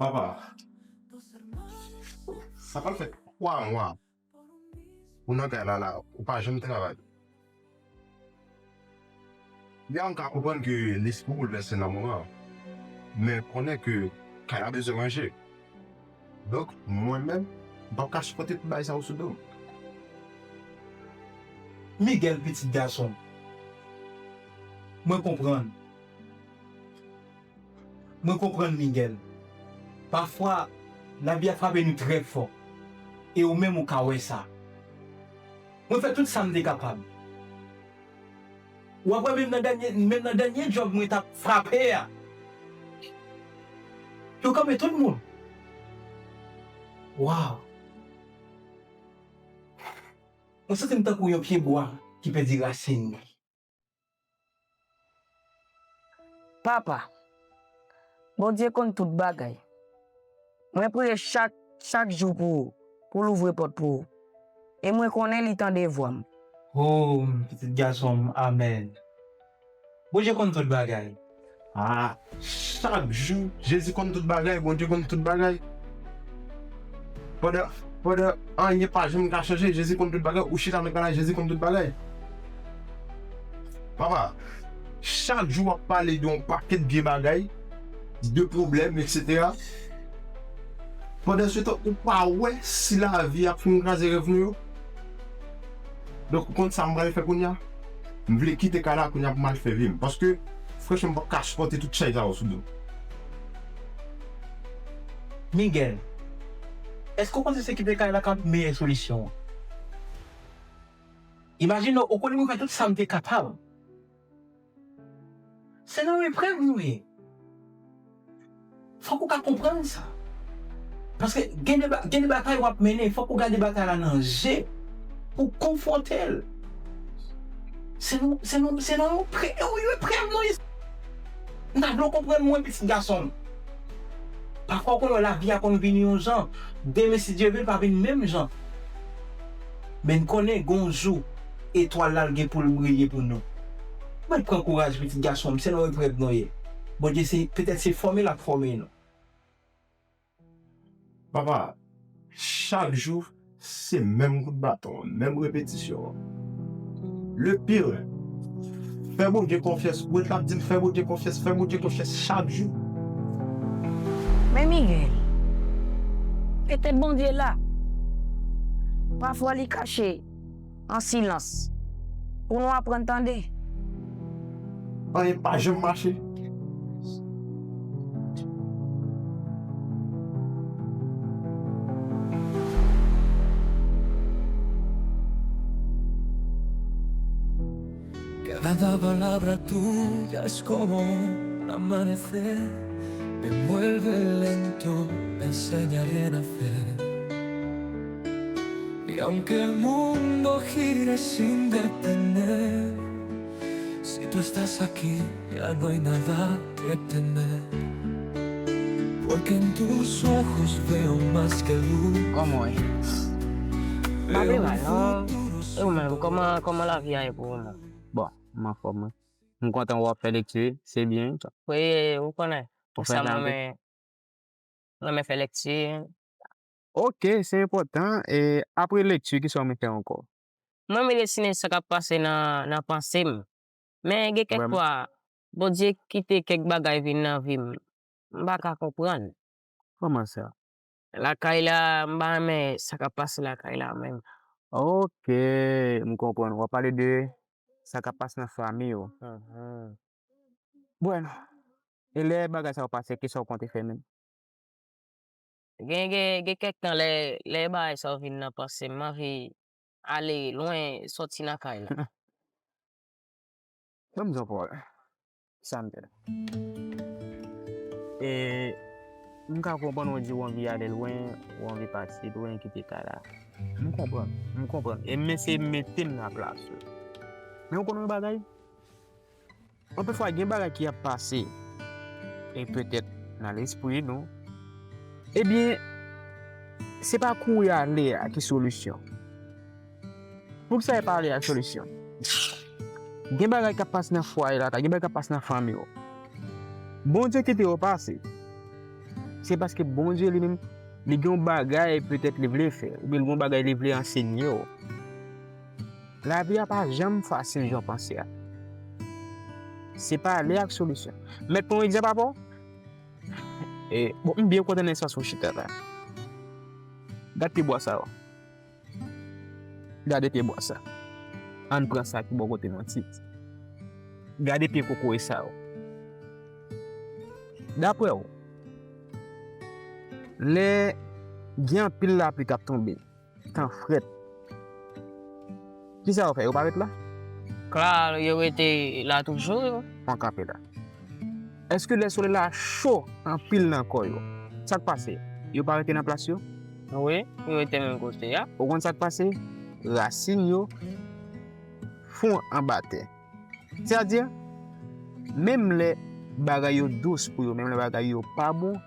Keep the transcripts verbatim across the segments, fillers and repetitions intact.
Papa, sa pral fè twa mwa ou nan kay la, la, ou pa janm travay. Byen, m ka konprann ke lespri w boulvèse nan moman an, men konnen ke kay la bezwen manje. Donk, mwen menm, m p ap ka sipòte tout bagay sa yo sou do m. Miguel, pitit gason m, mwen konprann. Mwen konprann Miguel. Pafwa, lavi a frape nou trè fò. E ou menm ou ka wè sa. Mwen fè tout sa m te kapab. W ap wè menm nan dènye, menm nan dènye djòb mwen t ap frape a, yo kanpe tout moun. Waw! Mwen santi m tankou yon pyebwa ki pèdi rasin li. Papa, Bondye konn tout bagay. Mwen priye chak, chak jou pou ou, pou l ouvri pòt pou ou. E mwen konnen li tande vwa m. O, pitit gason m, amèn. Bondye konn tout bagay. Ah, chak jou, Jezi konn tout bagay, Bondye konn tout bagay. Pandan, pandan anyen pa janm ka chanje, Jezi konn tout bagay, ou chita nan kay la, Jezi konn tout bagay. Papa, chak jou w ap pale de yon pakèt vye bagay, de pwoblèm, etsetera. Pandan se tan, ou pa wè si lavi ap fin kraze rèv nou yo? Donk, ou konn sa m pral fè kounye a? M vle kite kay la kounye a pou m al fè vi m. Paske, franchman, m p ap ka sipòte tout chay sa yo sou do m. Miguel, èske w panse se kite kay la k ap meyè solisyon an? Imajine w, ou konnen mwen fè tout sa m te kapab. Se nan eprèv nou ye. Fòk ou ka konprann sa. Paske gen de, gen de batay w ap mennen, fòk ou gade batay la nan je pou w konfwonte l. Se nan, se nan, se nan yon pre-, yon eprèv nou ye. M ta vle w konprann mwen, pitit gason m. Pafwa, w konnen lavi a konn vini yon jan, demen, si Dye vle, l pa vin menm jan. Men n konnen gen yon jou, etwal la l gen pou l briye pou nou. Mwen pran kouraj, pitit gason m, se nan eprèv nou ye. Bondye se, petèt se fòme l ap fòme nou. Papa, chak jou, se menm kout baton, menm repetisyon an. Le pire, fè Bondye konfyans. Ou ret la ap di m fè Bondye konfyans, fè Bondye konfyans chak jou. Men Miguel, petèt Bondye la. Pafwa li kache an silans. Pou nou aprann tande. Anyen pa janm mache. Cada palabra tuya es como un amanecer. Me envuelve lento, me enseña a renacer. Y aunque el mundo gire sin detener, si tú estás aquí, ya no hay nada que temer. Porque en tus ojos veo más que luz. Kòman w ye? M pa pi mal non. E ou menm, kòman, kòman lavi a ye pou ou menm? Bon, m anfòm wi. M kontan wè w ap fè lekti, se byen. Wi, ou konnen. Ou fè sa m renmen. Renmen fè lekti. Ok, se enpòtan. E apre lekti, kisa w renmen fè ankò? Mwen renmen desine sa k ap pase nan, nan panse m. Men gen kèk fwa, Bondye kite kèk bagay vin nan vi m. M pa ka konprann. Kòman sa? Lakay la, m pa renmen sa k ap pase lakay la menm. Ok, m konprann. W ap pale de sa k ap pase nan fanmi w. Bon, e lè bagay sa yo pase, kisa w konte fè menm? Gen, gen, gen kèk tan lè, lè bagay sa yo vin nan panse m, m anvi ale lwen, sòti nan kay la. Ban m di w yon pawòl. Sa m te la. E m ka konprann ou di w anvi ale lwen, ou anvi pati lwen, kite kay la. M konprann, m konprann. E m eseye mete m nan plas ou. Men ou konn yon bagay? Anpil fwa, gen bagay ki ap pase, e petèt nan lespri nou. Ebyen, se pa kouri ale a ki solisyon. Poukisa e pa ale a solisyon? Gen bagay k ap pase nan fwaye lakay, gen bagay k ap pase nan fanmi w. Bondye kite yo pase. Se paske Bondye li menm, li gen yon bagay petèt li vle fè, oubyen li gen yon bagay li vle ansenye w. Lavi a pa janm fasil jan w panse a. Se pale ak solisyon. Mèt pran yon egzanp avè w. E, bon, m byen kontan nan espas ou chita la. Gad pye bwa sa yo. Gade pye bwa sa. Ann pran sa ki bò kote nou ti. Gade pye kokoye sa yo. Daprè w, lè gen anpil lapli k ap tonbe, tan frèt, kisa yo fè? Yo pa ret la? Kla, yo rete la toujou, yo. An kanpe la. Èske lè solèy la cho anpil nan kò yo, sa k pase? Yo pa rete nan plas yo? Wi, yo rete menm kote a. Ou konn sa k pase? Rasin yo fon anba tè. Sètadi, menm lè bagay yo dous pou yo, menm lè bagay yo pa bon,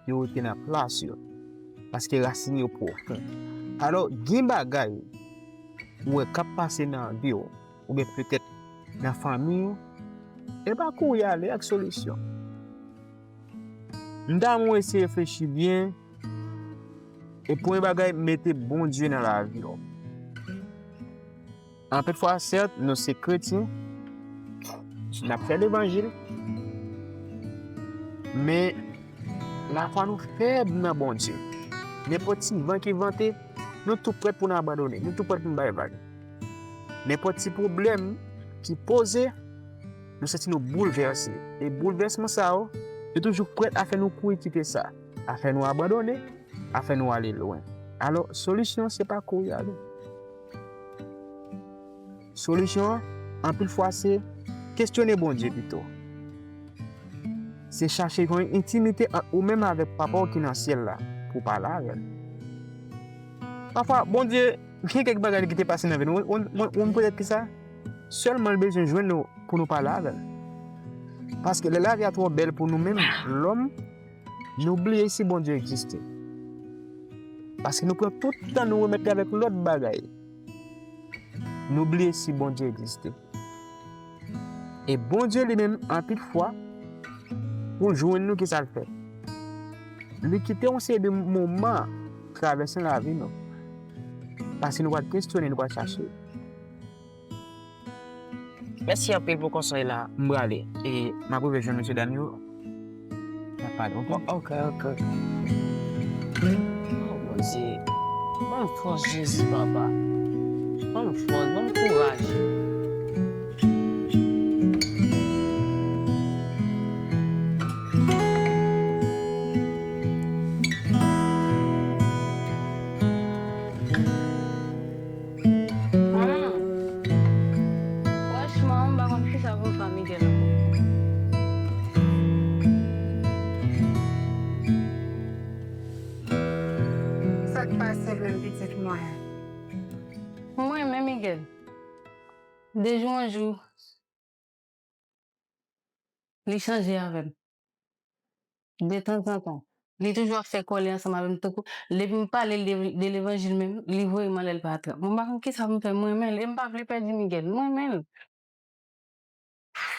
yo rete nan plas yo. Paske rasin yo pwofon. Alò, gen bagay ou wè k ap pase nan vi w, oubyen petèt nan fanmi w, e pa kouri ale ak solisyon. M ta renmen w eseye reflechi byen, e premye bagay, mete Bondye nan lavi w. Anpil fwa, sèt, nou se kretyen, n ap fè levanjil, men lafwa nou fèb nan Bondye. Nenpòt ti van ki vante, nou tou prèt pou n abandone, nou tou prèt pou n bay vag. Nenpòt ti pwoblèm ki poze, nou santi nou boulvèse. E boulvèsman sa yo, yo toujou prèt a fè nou kouri kite sa, a fè nou abandone, a fè nou ale lwen. Alò, solisyon se pa kouri ale. Solisyon an, anpil fwa, se kesyone Bondye pito. Se chache yon entimite ant ou menm avèk Papa w ki nan syèl la pou w pale avè l. Pafwa, Bondye gen kèk bagay ki te pase nan vi nou. Ou, ou, ou, ou petèt ki sa? Sèlman l bezwen jwenn nou pou nou pale avè l. Paske lè lavi a twò bèl pou nou menm, lòm, nou bliye si Bondye egziste. Paske nou pran tout tan nou remèt li avèk lòt bagay. Nou bliye si Bondye egziste. E Bondye li menm, anpil fwa, pou l jwenn nou, kisa l fè? Li kite yon seri de moman travèse nan lavi nou. Paske nou pral kesyone, nou pral chache. Mèsi anpil pou konsèy la. M prale. E m ap rive jwenn mesye dam yo. M ap pale, oke? O-, oke, oke. O Bondye, ban m fòs, Jezi, papa. Ban m fòs, ban m kouraj. Manman, franchman, m pa konn kisa pou fè Miguel ankò. Sa k pase menm, pitit mwen? Mwen menm, Miguel, de jou an jou, li chanje avè m. De tanzantan, li toujou ap fè kòlè ansanm avè m, tankou depi m pale l de, de levanjil menm, li voye m anlè, l pa trap. Mwen pa konn kisa pou m fè, m renmen l, e m pa vle pèdi Miguel, m renmen l.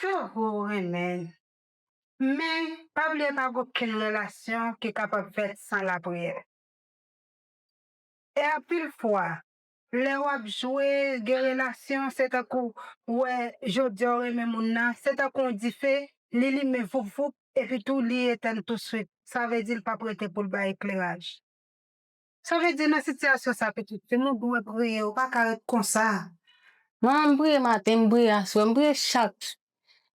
Se vre w renmen l, men pa bliye pa gen okenn relasyon ki kapab fèt san lapriyè. E anpil fwa, lè w ap jwe, gen relasyon, se tankou w wè jodi a w renmen moun nan, se tankou yon dife, li limen voup voup, epi tou li etèn touswit. Sa vle di l p ap rete pou l bay ekleraj. Sa vle di nan sitiyasyon sa, pitit fi m, ou dwe priye, ou pa ka ret konsa. Manman, m priye maten, m priye aswè, m priye chak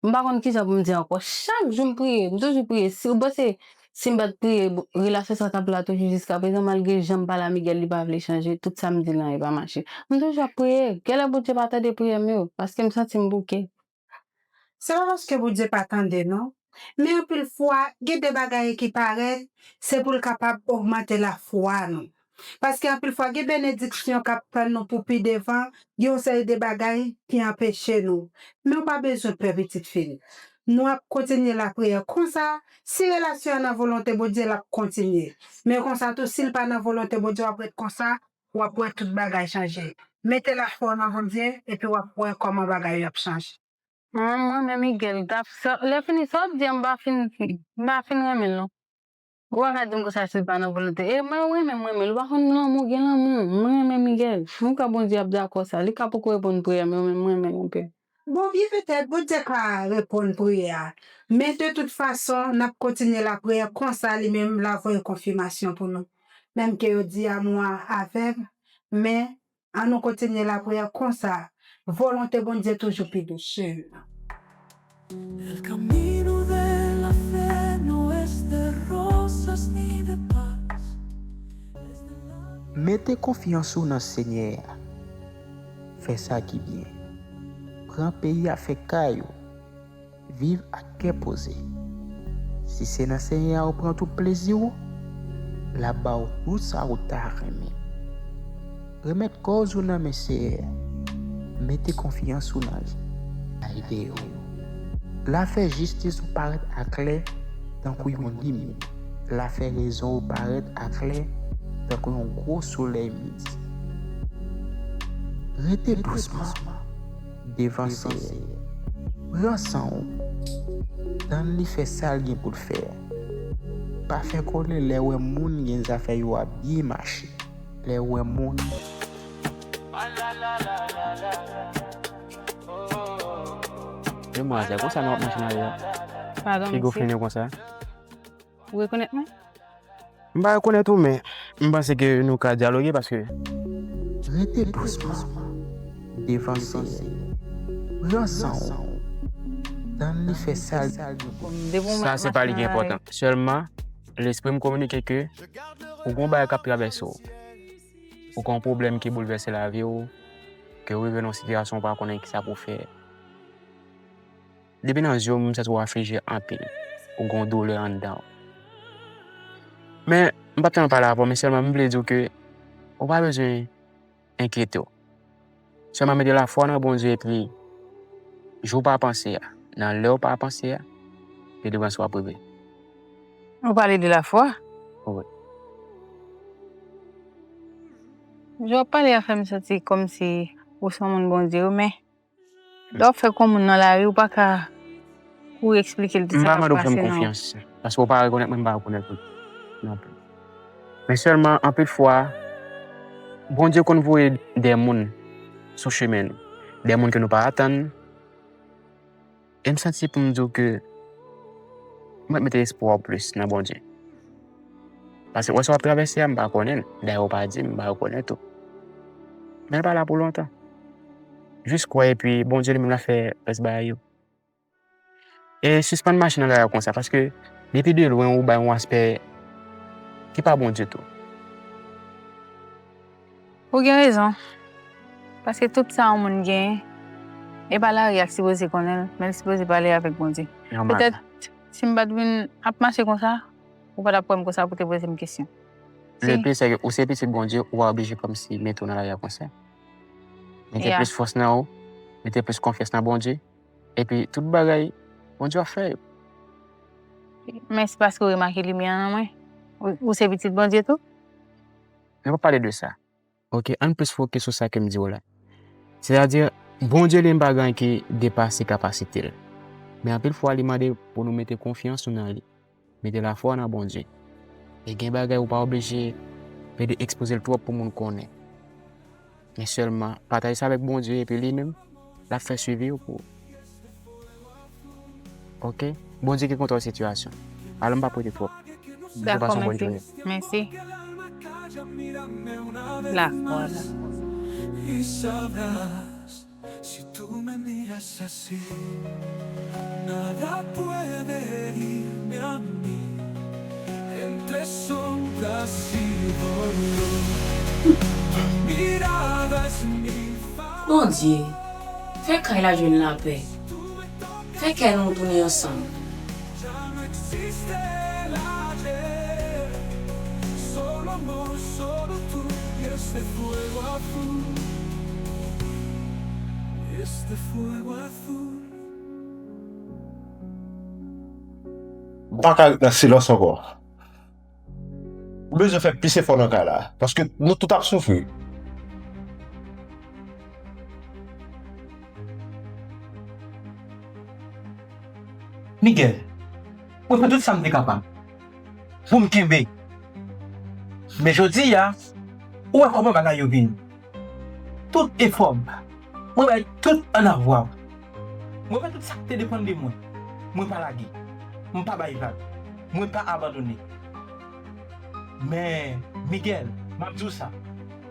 M pa konn kisa pou m di ankò. Chak jou m priye, m toujou priye. Si, ou panse si m pa t priye, relasyon sa t ap la toujou jiskaprezan, malgre jan m pale a Miguel, li pa vle chanje, tout sa m di l lan, li pa mache. M toujou ap priye. Genlè Bondye pa tande priyè m yo, paske m santi m bouke. Se pa paske Bondye pa tande, non. Men anpil fwa, gen de bagay ki parèt, se pou l kapab ogmante lafwa nou. Paske anpil fwa, gen benediksyon k ap tann nou pou pi devan, gen yon seri de bagay ki anpeche nou. Men w pa bezwen pè, pitit fi m. Nou ap kontinye lapriyè konsa. Si relasyon an nan volonte Bondye, l ap kontinye. Men konsa tou, si l pa nan volonte Bondye, w ap ret konsa, w ap wè tout bagay chanje. Mete lafwa w nan Bondye, epi w ap wè kòman bagay yo ap chanje. Mwen, mwen menm, Miguel, t ap sa, lè fini sa w ap di a, m pa fin, m pa fin renmen l, non. Ou pa ka di m konsa si l pa nan volonte. E mwen, ou renmen m, renmen l. Ou pa konn lanmou, gen lanmou. Mwen renmen Miguel. Mwen kwè Bondye ap dakò sa. Li ka poko reponn priyè m yo, men mwen renmen l anpil. Bon, byen petèt, Bondye ka reponn priyè a. Men de tout fason, n ap kontinye lapriyè konsa, li menm l a voye konfimasyon pou nou. Menm ke yo di amou a avèg, men ann nou kontinye lapriyè konsa. Volonte Bondye toujou pi dous, cheri. El camino de la fe no es de rosas ni de paz. Mete konfyans ou nan Senyè a. Fè sa ki byen. Pran peyi a fè kay ou. Viv ak kè poze. Si se nan Senyè a ou pran tout plezi w, l ap ba w tout sa ou ta renmen. Remèt kòz ou nan men Senyè a. Mete konfyans ou nan li. L a ede w. L a fè jistis ou parèt aklè tankou yon limyè. L a fè rezon ou parèt aklè tankou yon gwo solèy midi. Rete dousman devan Senyè. Pran san w. Tann li fè sa l gen pou l fè a. Pa fè kòlè lè w wè moun gen zafè yo ap byen mache. Lè w wè moun. Demwazèl, konsa nou ap mache nan lari a? Padon, mesye. Figo fini konsa. Ou rekonèt mwen? M pa rekonèt ou, men m panse ke nou ka dyaloge paske. Rete dousman devan Senyè. Pran san w. Tann li fè sa l. Sa se pa li ki enpòtan. Sèlman, lespri m kominike ke ou gon bagay k ap travèse w. Ou gon pwoblèm ki boulvèse lavi w, ke w rive nan yon sitiyasyon ou pa konnen kisa pou w fè. Depi nan zye w, m santi w aflije anpil. Ou gon doulè anndan w. Men, m p ap tann pale avè w, men sèlman m vle di w ke ou pa bezwen enkyete w. Sèlman mete lafwa nan Bondye epi jou w pa panse a, nan lè w pa panse a, delivrans w ap rive. Ou pale de lafwa? Wi. Jan w ap pale a fè m santi kòmsi ou se yon moun Bondye, wi, men lè w ap fè kon moun nan lari, ou pa ka kouri eksplike l tout sa k ap pase nan. M pa mande w fè m konfyans, paske w pa rekonèt mwen, m pa rekonèt ou non plis. Men sèlman, anpil fwa, Bondye konn voye de moun sou chemen nou, de moun ke nou pa atann, e m santi pou m di w ke mwen mete espwa w plis nan Bondye. Paske wè sa w ap travèse a, m pa konnen l. Dayè, ou pa di m, m pa rekonèt ou. Men l pa la pou lontan. Jis kwè, epi Bondye li menm l ap fè rès bagay yo. E sispann mache nan lari a konsa, paske depi de lwen ou bay yon aspè ki pa bon ditou. Ou gen rezon. Paske tout sa yon moun genyen, e pa lari a k sipoze konnen l, men l sipoze pale avèk Bondye. Petèt, si m pa t vin ap mache konsa, ou pa t ap wè m konsa pou te poze m kesyon. Le pire, se ke ou se pitit Bondye, ou pa oblije kòmsi mete w nan lari a konsa. Mete plis fòs nan ou, mete plis konfyans nan Bondye, epi tout bagay, Bondye ap fè yo. Men se paske w remake limyè nan mwen. Ou, ou se pitit Bondye tou? Nou pa pale de sa. Ok, ann plis fokis sou sa ke m di w la. Sètadi, Bondye li menm pa gen anyen ki depase kapasite l. Men anpil fwa, li mande pou nou mete konfyans nou nan li. Mete lafwa nan Bondye. E gen bagay ou pa oblije plede ekspoze l twòp pou moun konnen. Men sèlman pataje sa avèk Bondye epi li menm, l ap fè swivi yo pou ou. Ok? Bondye ki kontwòl sitiyasyon. Alò m p ap rete twòp. Dakò, mèsi. Mèsi. Lafwa, lafwa. Si tú me miras así, nada puede herirme a mí. Entre sombras y dolor, tu mirada es mi faro. Bondye, fè kay la jwenn lapè. Fè kè nou tounen ansanm. Ya no existe el ayer, solo amor, solo tú y este fuego azul, este fuego azul. M pa ka ret nan silans ankò. Ou bezwen fè plis efò nan kay la, paske nou tout ap soufri. Miguel, mwen fè tout sa m te kapab. pou m kenbe. Men jodi a, ou wè kòman bagay yo vin. Tout efò m, mwen bay tout annavwa m. Mwen fè tout sa k te depann de mwen. Mwen pa lage. M pa bay vag. Mwen pa abandone. Men, Miguel, m ap di w sa.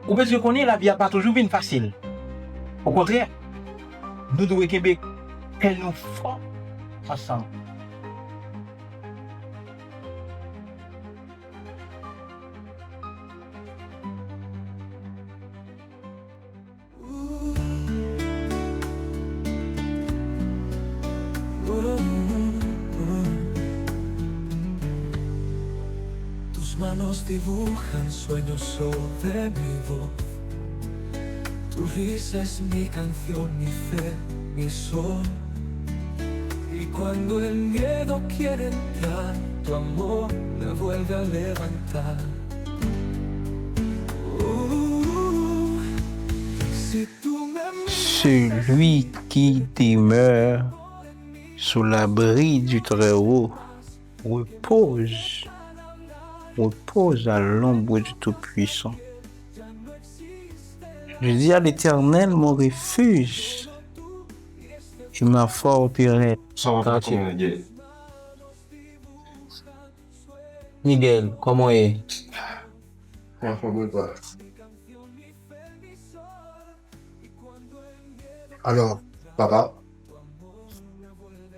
Ou bezwen konnen lavi a pa toujou vin fasil. Okontrè, nou dwe kenbe kè nou fò ansanm. Tus manos dibujan sueños sobre mi voz. Tu risa es mi canción, mi fe, mi sol. Y cuando el miedo quiere entrar, tu amor me vuelve a levantar. Uh, si tú me miras. Celui qui demeure sous l'abri du Très-Haut repose, repose à l'ombre du Tout-Puissant. Je dis à l'Éternel, mon refuge et ma forteresse. Sa va fè kòman, Miguel? Miguel, kòman w ye? Anfòm, wi, pa. Alò, papa,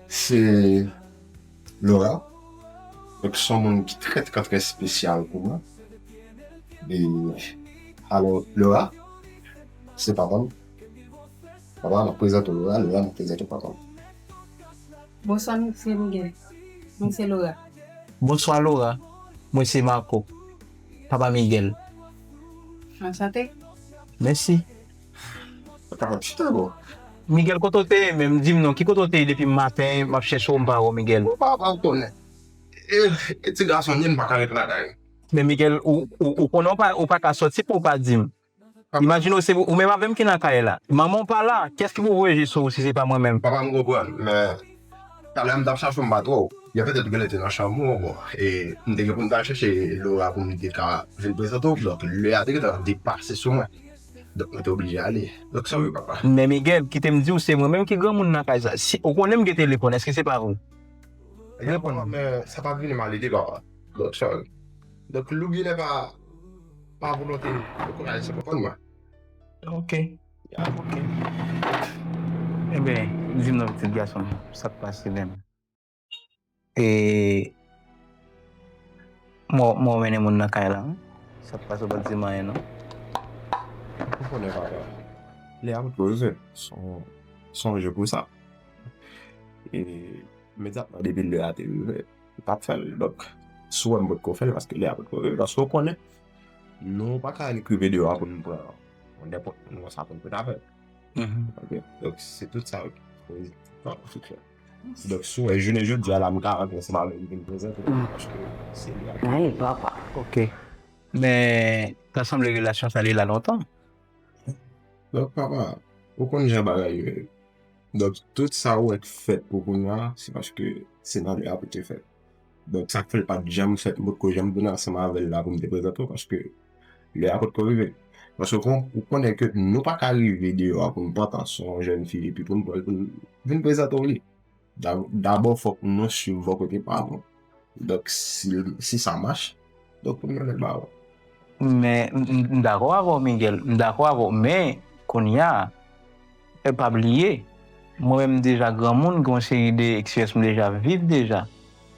se Laura. Donk, se yon moun ki trè, trè, trè espesyal pou mwen. E, alò, Laura, se papa m. Papa, m ap prezante w Laura, Laura, m ap prezante w papa m. Bonswa, mesye Miguel. Mwen se Laura. Bonswa, Laura. Mwen se Marco. Papa Miguel. Anchante. Mèsi. Papa, chita, bò. Miguel, kote w te ye menm? Di m non, ki kote w te ye depi maten, m ap chèche w, m pa wè w, Miguel. Bon, papa, ou konnen. E, e ti gason, m pa ka ret lakay. Men Miguel, ou, ou, ou konnen w pa, ou pa ka sòti pou w pa di m. Imajine w se ou menm avè m ki nan kay la. Manman w pa la, kiyès ki pou voye je sou ou si se pa mwen menm? Papa, m konprann, men talè a m t ap chache w, m pa twò wè w. Gen petèt ou genlè te nan chanm ou ankò. E m te gen pou m t al chèche Laura pou m te ka vin prezante w. Donk, lè a te gentan depase sou mwen. Donk, mwen te oblije ale. Donk, sòri, papa. Men Miguel, kite m di w, se mwen menm ki granmoun nan kay sa. Si, ou konnen m gen telefòn, èske se pa vre? Reponn mwen. Men sa p ap vini malede, papa. Donk, sòri. Donk, loubyen pa, pa volonte, ou konn al se konprann mwen. Ok. Ya, ok. Ebyen, di m non, pitit gason m, sa k pase menm? E, mwen, mwen mennen moun nan kay la, wi. Sa k pase, ou pa t di m anyen, non? Ou konnen, papa. Lè a potko rive, se yon, se yon je pou sa. E, imedyatman, depi lè a te rive, m t ap fè l. Donk, si w wè m potko fè l, paske lè a potko rive, paske w konnen, nou pa ka annik rive deyò a pou n pran nenpòt moun konsa pou n pote avè l. Mhm. Ok? Donk, se tout sa, wi. Donk, si w wè, jounen jodi a la, m ka rantre ansanm avè l, m vin prezante l, paske se li a ki... Ay, papa. Ok. Men, ta sanble relasyon sa li la lontan. Donk, papa, ou konn jan bagay yo ye. Donk, tout sa ou wè k fèt pou kounye a, se paske se nan lè a pou te fèt. Donk, sa k fè l pa t janm fèt, m potko janm vin ansanm avè l la pou m te prezante w, paske lè a potko rive. Paske kon, ou konnen ke nou pa ka rive deyò a pou n pantan sou yon jèn fi epi pou n pran l, pou n vin prezante w li. Da-, dabò, fòk nou swiv bò kote pa nou. Donk, si, si sa mache, donk, pou nou nèt ba ou. Men, m, m, m dakò avè w, Miguel. M dakò avè w. Men, kounye a, e pa bliye, mwen menm deja granmoun, gen yon seri de eksperyans m deja viv deja.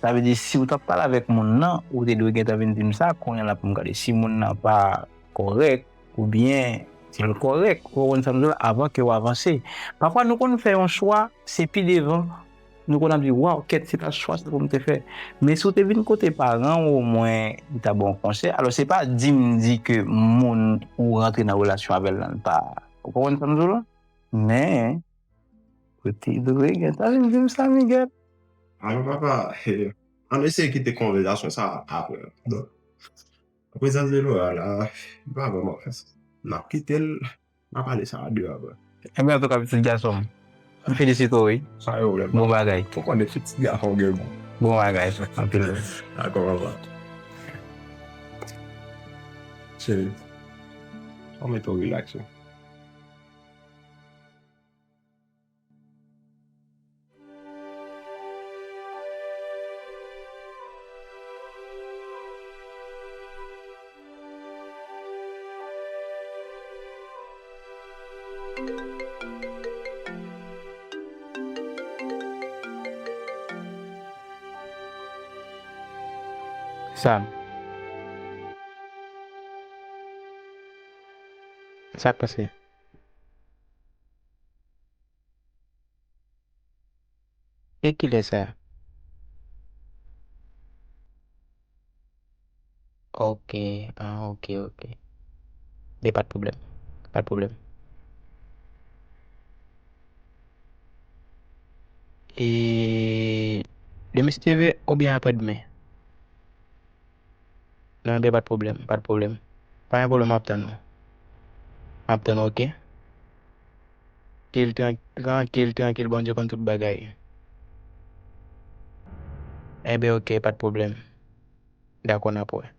Sa vle di, si w t ap pale avèk moun nan, ou te dwe gentan vin di m sa, kounye a la pou m gade si moun nan pa kòrèk, oubyen si l kòrèk, ou konprann sa m di w la, avan ke w avanse. Pafwa, nou konn fè yon chwa, se pi devan, nou konn ap di, waw, kèt, se ta chwa sa pou m te fè. Men si w te vin kote paran w, omwen, li ta ba w konsèy. Alò, se pa di m di ke moun ou rantre nan relasyon avè l lan, l pa, ou konprann sa m di w la? Men, ou te dwe gentan vin di m sa, Miguel. Alò, papa, eh, ann eseye kite konvèsasyon sa a apre. Donk, prezans de Laura la, li pa vrèman fè sans. N ap kite l, n a pale sa a de apre. Ebyen, antouka, pitit gason m, m felisite w, wi. Pa gen pwoblèm. Bon bagay. Ou konnen pitit gason gen gou. Bon bagay, anpil. Dakò, papa. Chérie, ann mete w rilaks wi. Sa. Sa k pase? E kilè sa? Ok, ah, ok, ok. Men pa t pwoblèm. Pa t pwoblèm. E demen si Dye vle, oubyen aprè demen? Non, ebyen, pa t pwoblèm, pa t pwoblèm. Pa gen pwoblèm, m ap tann ou. M ap tann ou, ok? Trankil, tran-, trankil, trankil, Bondye konn tout bagay. Enben, ok, pa t pwoblèm. Dakò, n ap wè.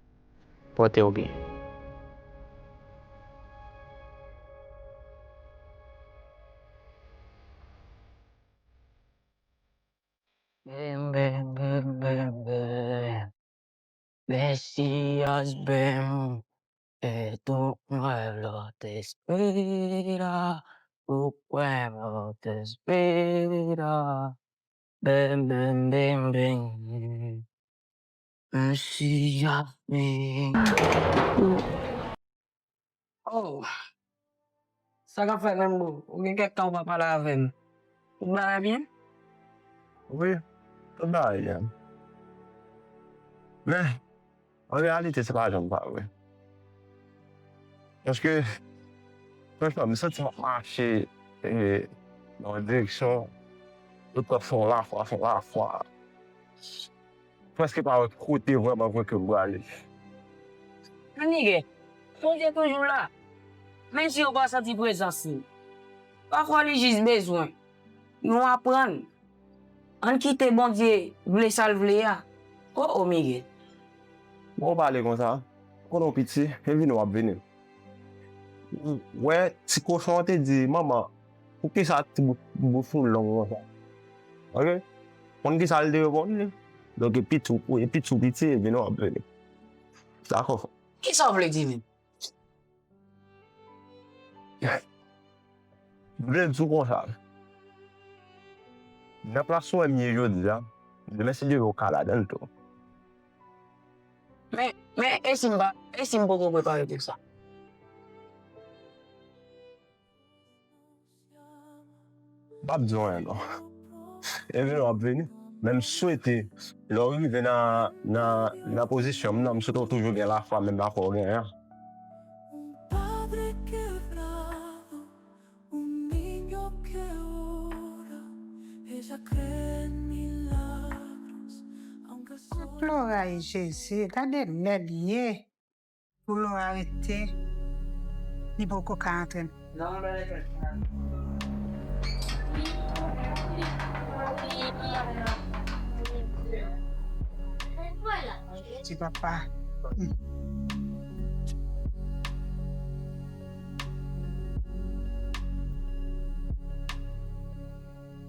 Pòte w byen. Bèm, bèm, bèm, bèm, bèm. Mesiyas, bèm. E tou mwen lòt espri la. Ou kwè lòt espri la. Bèm, bèm, bèm, bèm. Mesiyas, bèm. Oh. Sa k ap fèt menm, bro? Ou gen kèk tan ou pa pale avè m. Tout bagay byen? Wi, tout bagay byen. Men, an reyalite, se pa janm pa vre. Paske, franchman, m santi m ap mache, e, nan yon direksyon, tout tan fè yon lafwa, fè yon lafwa. Prèske pa wè kote vrèman vre ke m prale. Men Miguel, Bondye toujou la. Menm si yo pa santi prezans li. Pafwa li jis bezwen nou aprann. Ann kite Bondye vle sa l vle a. O o Miguel. Bon, w pale konsa. Konnen w piti, e vini w ap vini. Ou wè, ti kochon an te di, manman, poukisa ti bout, bout bouch ou long konsa? Ok? Konn kisa l te reponn li? Donk, e piti w, e piti w piti, e vini w ap vini. Dakò. Kisa w vle di menm? M vle di w konsa. Nan plas ou wè m ye jodi a, demen si Dye vle w ka ladan l tou. Men, men, e si m pa, e si m poko prepare pou sa? M p ap di w anyen non. Epi w ap vini. Men m swete, lè w rive nan, nan, nan pozisyon m nan, m swete w toujou gen lafwa, menm lafwa w genyen an. Flora e Jezi, gade lè l ye. Pou Flora rete, li poko ka antre. Ti papa.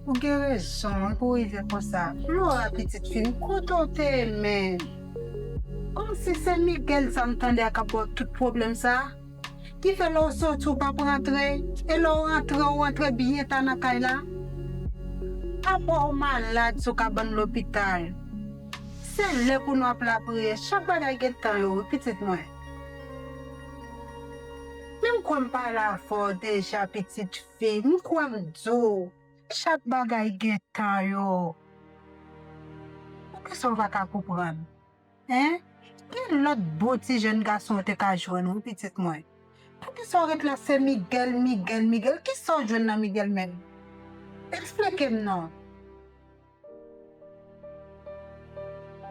Ou gen rezon wi pou w rive konsa. Flora pitit fi m, kote w te ye menm? Kòmsi se Miguel sa m tande a k ap ba w tout pwoblèm sa a? Ki fè lè w soti w p ap rantre, e lè w rantre w rantre byen ta nan kay la? Apa w malad sou kabann lopital? Se lè pou nou ap lapriyè, chak bagay gen tan yo wi pitit mwen. Men m kwè m pale avè w deja pitit fi, m kwè m di w. Chak bagay gen tan yo. Poukisa w pa ka konprann? Hein? Ki lòt bon ti jèn gason w te ka jwenn wi pitit mwen? Poukisa w ret la se Miguel, Miguel, Miguel? Kisa w jwenn nan Miguel menm? Eksplike m non.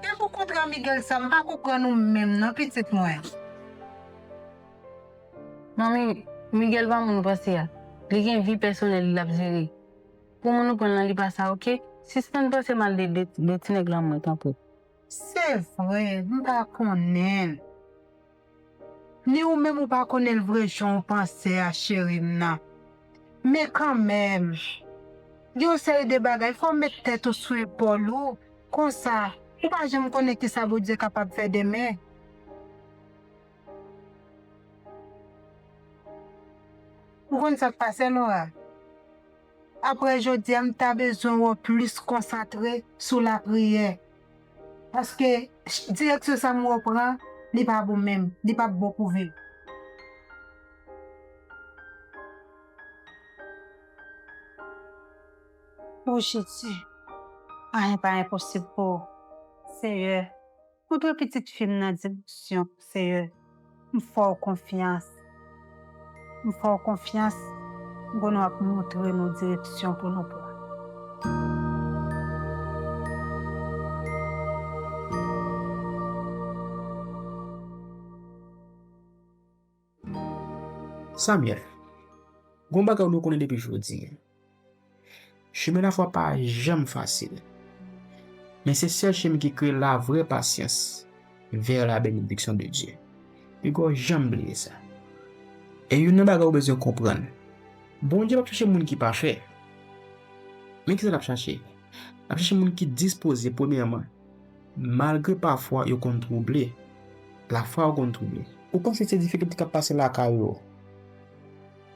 Depi w kontre a Miguel sa, m pa konprann ou menm non pitit mwen. Manmi, Miguel pa moun ou panse a. Li gen vi pèsonèl li l ap jere. Pou moun ou pran lan li pa sa, ok? Sispann panse mal de, de, de ti nèg lan mwen, tanpri. Se vre, m pa konnen. Ni ou menm ou pa konnen l vre jan w panse a cheri m nan. Men kanmenm, gen yon seri de bagay, fò w met tèt ou sou epòl ou. Konsa, ou pa janm konnen kisa Bondye kapab fè demen. Ou konn sa k pase, Laura? Apre jodi a, m ta bezwen wè w plis konsantre sou lapriyè. Paske ch- direksyon sa m wè w pran, li pa bon menm. Li p ap bon pou vi w. O Jezi, anyen pa enposib pou ou, Seyè. Montre pitit fi m nan direksyon, Seyè. M fè w konfyans. M fè w konfyans. M konnen w ap montre nou direksyon pou nou pran. Samyèl, gon bagay w dwe konnen depi jodi a. Chemen lafwa pa janm fasil. Men se sèl chemen ki kreye lavrè pasyans vè la benediksyon de Dye. Piga w janm bliye sa. E youn nan bagay ou bezwen konprann, Bondye p ap chache moun ki pafè. Men kisa l ap chache? L ap chache moun ki dispoze, premyèman, malgre pafwa yo konn twouble, lafwa yo konn twouble. Ou panse se difikilte k ap pase lakay ou?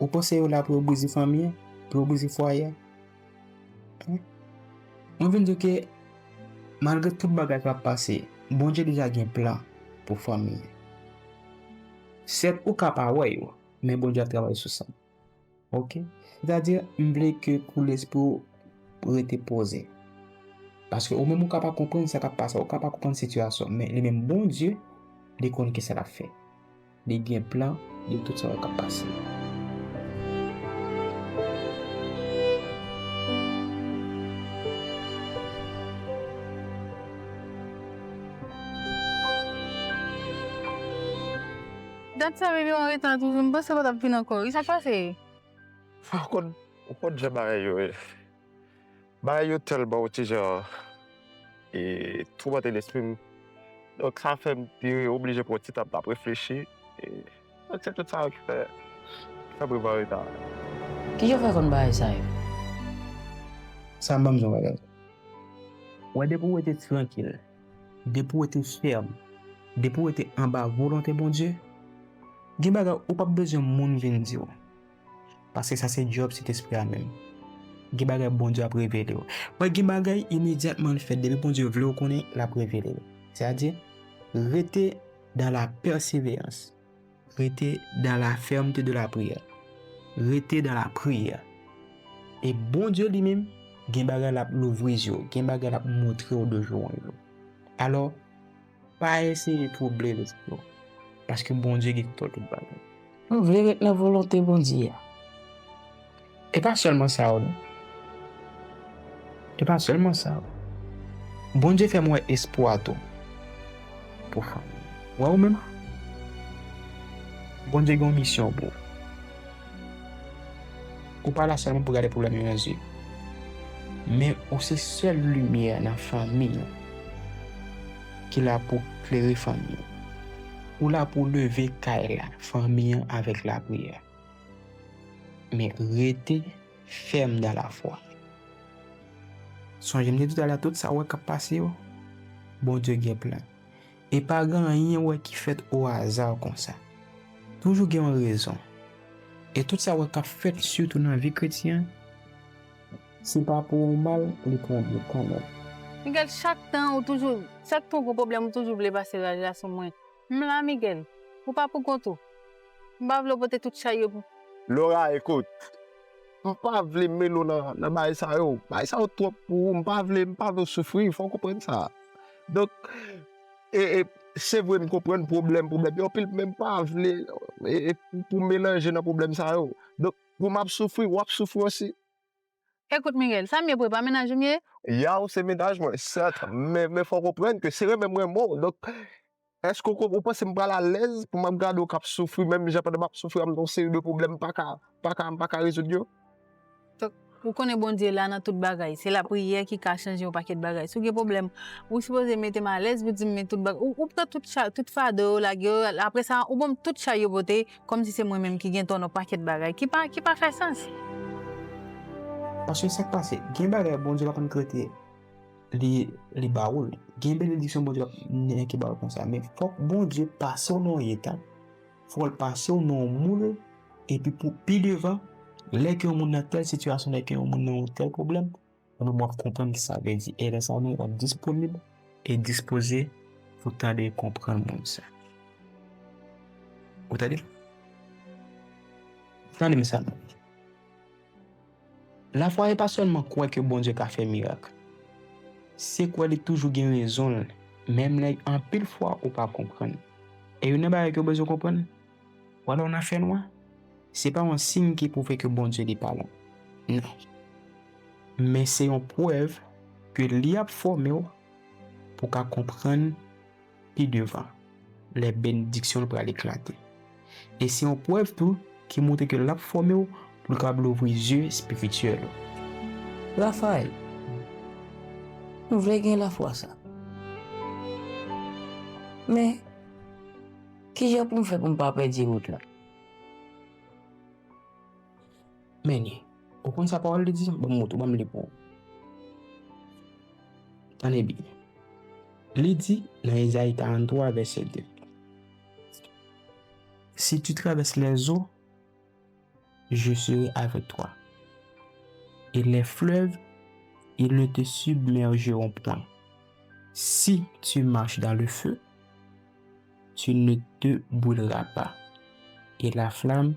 Ou panse yo la pou yo brize fanmi an, pou yo brize fwaye a? Mwen vin di w ke malgre tout bagay k ap pase, Bondye deja gen plan pou fanmi an. Sèt, ou ka pa wè yo, men Bondye ap travay sou sa. Oke? Sètadi, m vle ke pou lespri w rete poze. Paske ou menm ou ka pa konprann sa k ap pase, ou ka pa konprann sitiyasyon, men li menm Bondye, li konn kisa l ap fè. Li gen plan de tout sa yo k ap pase. Dat sa bebe w an reta toujou, m panse w pa t ap vin ankò wi, sa k pase? Ou konn, ou konn jan bagay yo ye. Bagay yo tèlman yon ti jan e, toumante lespri m. Donk sa fè m te oblije pran yon ti tan m t ap reflechi. E, donk se tout sa yo ki fè, ki fè m rive an reta. Kijan w fè konn bagay sa yo? Sa ban m yon bagay. Wè depi w rete trankil, depi w rete fèm, depi w rete anba volonte Bondye, gen bagay ou p ap bezwen moun vin di w. Paske sa se djòb Sentespri a menm. Gen bagay Bondye ap revele w. Wè gen bagay imedyatman l fèt, depi Bondye vle w konnen, l ap revele w. Sètadi, rete dans la persévérance. Rete dans la fermeté de la prière. Rete dans la prière. E Bondye li menm, gen bagay l ap louvri zye w, gen bagay l ap montre w de jou an jou. Alò, pa eseye twouble lespri w, paske Bondye gen kontwòl tout bagay. Nou vle ret nan volonte Bondye a. E pa sèlman sa yo non. E pa sèlman sa yo. Bondye fè m wè espwa tou pou fanmi. Wè ou menm, Bondye gen yon misyon pou ou. Ou pa la sèlman pou gade pwoblèm yo nan zye. Men ou se sèl limyè nan fanmi an ki la pou klere fanmi an. Ou la pou leve kay la, fanmi an avèk lapriyè. Men rete fèm dan lafwa. Sonje m te di w talè, tout sa w wè k ap pase yo, Bondye gen plan. E pa gen anyen w wè ki fèt o aza konsa. Toujou gen yon rezon. E tout sa w wè k ap fèt, sitou nan vi kretyen an, se pa pou yon mal, li pou yon byen kanmenm. Miguel, chak tan ou toujou, chak tan ou gon pwoblèm, ou toujou vle pase raj la sou mwen. M la, Miguel. Ou pa pou kont ou. M pa vle w pote tout chay yo pou. Laura, ekout. M pa vle mele w nan, nan bagay sa yo. Bagay sa yo twòp pou ou. M pa vle, m pa vle w soufri. Fò w konprann sa. Donk, e, e, se vre m konprann pwoblèm, pwoblèm yo anpil, men m pa vle e, e, pou, pou melanje nan pwoblèm sa yo. Donk, pou m ap soufri, w ap soufri osi. Ekout, Miguel, sa m ye pou e pa mennaj ou m ye? Ya, w se mennaj mwen, sèt, men, men fò w konprann ke se renmen m renmen w. Donk, èske w, ou panse m pral alèz pou m ap gade w k ap soufri menm jan pandan m ap soufri, ap nan yon seri de pwoblèm m pa ka, pa ka, m pa ka rezoud yo? Donk, Ou konnen Bondye la nan tout bagay. Se lapriyè ki ka chanje yon pakèt bagay. Si w gen pwoblèm, ou sipoze mete m alèz pou di m men tout bagay. Ou, ou pran tout cha, tout fado yo, lage yo, apre sa, ou ban m tout chay yo pote, kòmsi se mwen menm ki gen tò nan pakèt bagay, ki pa, ki pa fè sans. Paske sa k pase, gen bagay Bondye pa konn krete li, li ba ou l. Gen benediksyon Bondye p ap nèk ba ou konsa. Men fòk Bondye pase w nan yon etap. Fòk l pase w nan yon moul. Epi pou pi devan, lè ke yon moun nan tèl sitiyasyon, lè ke yon moun nan yon tèl pwoblèm, ou menm w ap konprann ki sa vle di. E lè sa a, ou menm w ap disponib e dispoze pou tande e konprann moun sa. Ou tande? Tande m sa. Lafwa e pa sèlman kwè ke Bondye ka fè mirak. Se kwè li toujou gen rezon l, menm lè anpil fwa ou pa konprann. E youn nan bagay ke w bezwen konprann, w alò nan fènwa, se pa yon siy ki pwouve ke Bondye li pa la. Non. Men se yon prèv ke li ap fòme w pou w ka konprann pi devan, lè benediksyon l pral eklate. E se yon prèv tou ki montre ke l ap fòme w pou l kapab louvri zye espirityèl ou. Rafael, m vle gen lafwa sa. Men, kijan pou m fè pou m pa pèdi wout la? Men li, ou konn sa pawòl li di? Ban m montre w, ban m li pou ou. Tande byen. Li di nan Ezayi karannntwa, vèsè de, Si tu traverses les eaux, je serai avec toi. Et les fleuves, ils ne te submergeront point. Si tu marches dans le feu, tu ne te brûleras pas, et la flamme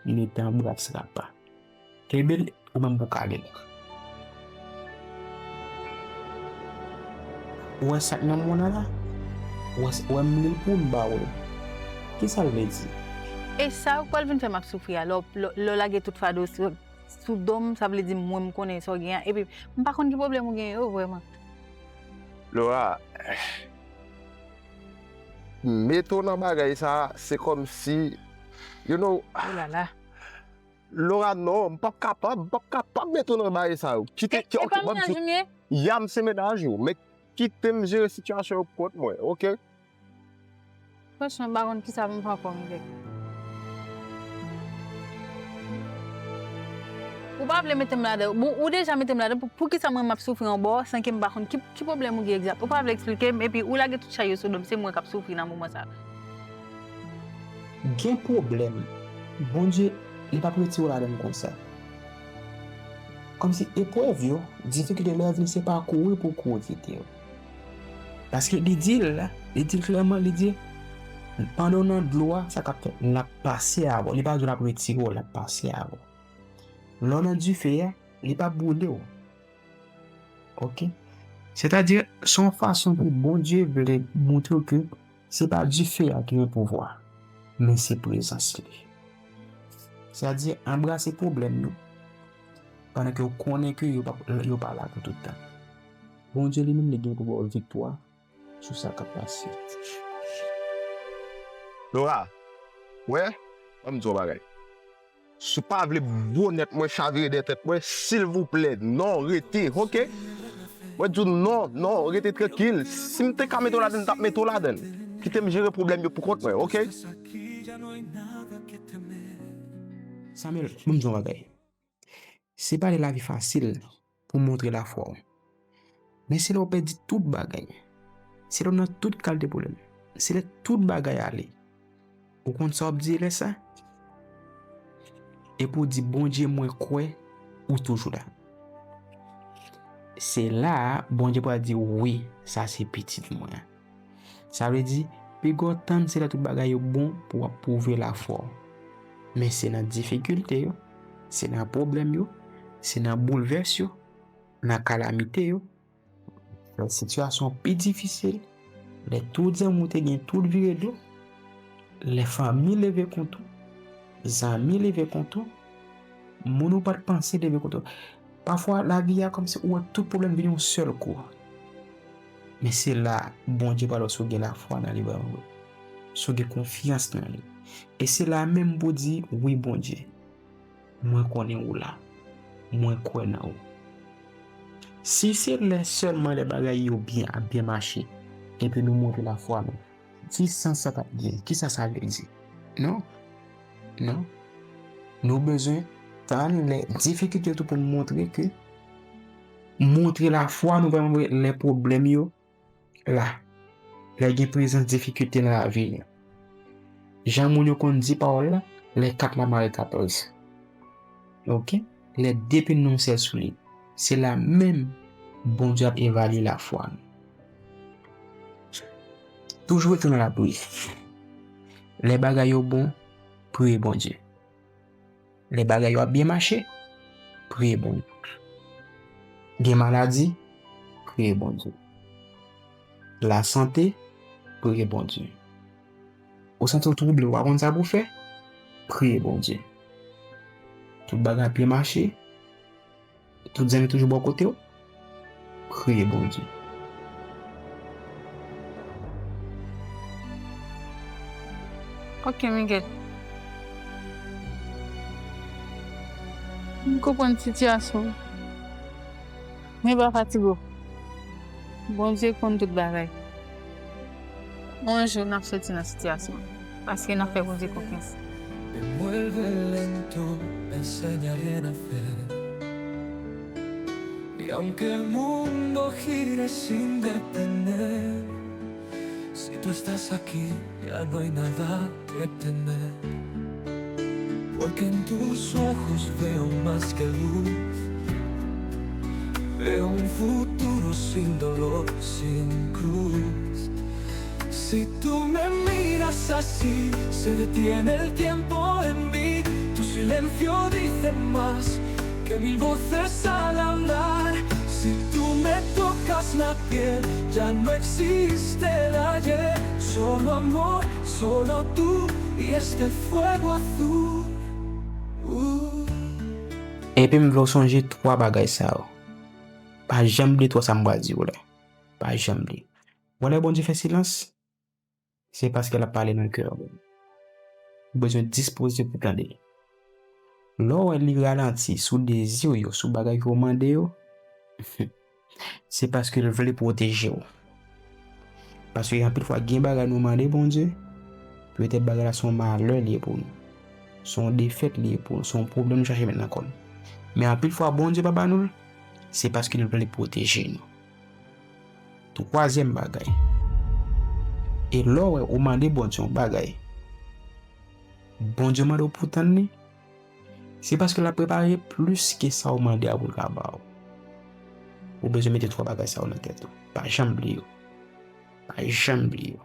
ne t'embrasera pas. Kenbe l, ou menm pou kale l. Ou wè sa k nan mo nan la? Ou wè, ou wè m li l pou m ba ou l. Kisa l vle di? E sa yo k pral vin fè m ap soufri a, lè w, lè w, lè w lage tout fado sou, sou do m, sa vle di mwen m konnen sa w gen an, epi m pa konn ki pwoblèm ou gen yo vrèman. Laura, mete w nan bagay sa, se kòmsi, you know, oh la la. Laura, non, m p ap kapab, m p ap kapab mete w nan bagay sa yo. Kite, e, e pa mennaj ou m ye? Ya, m se mennaj ou, men kite m jere sitiyasyon yo pou kont mwen, oke? Franchman, m pa konn kisa pou m fè ankò, m vle. Ou pa vle mete m ladan. Bon, ou deja mete m ladan. Pou, poukisa mwen m ap soufri yon bò san ke m pa konn ki, ki pwoblèm ou gen egzak? Ou pa vle eksplike m, epi ou lage tout chay yo sou do m, se mwen k ap soufri nan moman sa. Gen pwoblèm, Bondye, li p ap retire w ladan l konsa. Kòmsi eprèv yo, difikilte lè yo vini, se pa kouri pou kouri kite yo. Paske li di l, li di l klèman, li di, pandan w nan dlo a, sa k ap fèt, l ap pase avè w. Li pa di w l ap retire w, l ap pase avè w. Lè w nan dife a, li p ap boule w. Oke? Sètadi, se yon fason pou Bondye vle montre w ke se pa dife a ki gen pouvwa, men se prezans li. Sètadi, anbrase pwoblèm yo, pandan ke w konnen ke yo pa, yo pa la pou tout tan. Bondye li menm, li gen pou ba w viktwa sou sa k ap pase. Laura, wè, ban m di w yon bagay. Si w pa vle bonèt mwen chavire dèyè tèt mwen, silvouplè, non, rete, oke? Mwen di w non, non, rete trankil. Si m te ka mete w ladan l, m t ap mete w ladan l. Kite m jere pwoblèm yo pou kont mwen, oke? Samuel, ban m di w yon bagay. Se pa de lavi fasil pou montre lafwa w. Men se lè w pèdi tout bagay. Se lè w nan tout kalite pwoblèm. Se lè tout bagay ale. Ou konn sa w ap di lè sa? Epi w di, Bondye, mwen kwè ou toujou la. Se la a, Bondye pral di, wi, sa se pitit mwen an. Sa vle di, piga w tann se lè tout bagay yo bon pou w ap pwouve lafwa w. Men se nan difikilte yo, se nan pwoblèm yo, se nan boulvès yo, nan kalamite yo, lè sitiyasyon pi difisil, lè tout zanmi w te gen tout vire do, lè fanmi leve kont ou, zanmi leve kont ou, moun ou pa t panse leve kont ou. Pafwa, lavi a kòmsi ou wè tout pwoblèm vin yon sèl kou. Men se la Bondye pral wè si w gen lafwa nan li vrèman vre. Si w gen konfyans nan li. E se la menm pou w di, wi, Bondye, mwen konnen ou la. mwen kwè nan ou. Si se lè sèlman lè bagay yo byen ap byen mache, epi nou montre lafwa nou, ki sans sa t ap gen? Kisa sa vle di? Non. Non. Nou bezwen tann lè difikilte yo tou pou n montre ke, montre lafwa nou, pa montre lè pwoblèm yo la. Lè gen prezans difikilte nan lavi nou. Jan moun yo konn di pawòl la, lè kat la mare katòz. Oke? Lè de pye n nan yon sèl soulye. Se la menm Bondye ap evalye lafwa nou. Toujou rete nan lapriyè. Lè bagay yo bon, priye Bondye. Lè bagay yo ap byen mache, priye Bondye. Gen maladi, priye Bondye. Lasante, priye Bondye. Ou santi w twouble, ou pa konn sa pou w fè, priye Bondye. Tout bagay ap byen mache, tout zanmi toujou bò kote w, priye Bondye. Ok, Miguel. M konprann sitiyasyon w. Men pa fatige w. Bondye konn tout bagay. Yon jou n ap soti nan sitiyasyon an, paske n ap fè Bondye konfyans. Me mueve lento, me enseña bien a hacer. Y aunque el mundo gire sin detener, si tú estás aquí, ya no hay nada que temer. Porque en tus ojos veo más que luz. Veo un futuro sin dolor, sin cruz. Si tú me miras así, se detiene el tiempo en mí. Tu silencio dice más que mil voces al hablar. Si tú me tocas la piel, ya no existe el ayer. Solo amor, solo tú y este fuego azul. Uh. Epi m vle w sonje twa bagay sa yo. Pa janm bliye twa sa m pral di w la. Pa janm bliye. Wè lè Bondye fè silans, se paske l ap pale nan kè w. Ou bezwen dispoze pou tande l. Lè w wè li ralanti sou dezi w yo, sou bagay ke w mande yo, se paske l vle pwoteje w. Paske anpil fwa, gen bagay nou mande Bondye, petèt bagay la se yon malè li ye pou nou. Se yon defèt li ye pou nou, se yon pwoblèm nou chache met nan kò n. Men anpil fwa, Bondye pa ba nou l, se paske l vle pwoteje nou. Twazyèm bagay, e lè w wè ou mande Bondye yon bagay, Bondye mande w pou w tann li, se paske l ap prepare plis ke sa w mande a pou l ka ba w. Ou bezwen mete twa bagay sa yo nan tèt ou. Pa janm bliye yo. Pa janm bliye yo.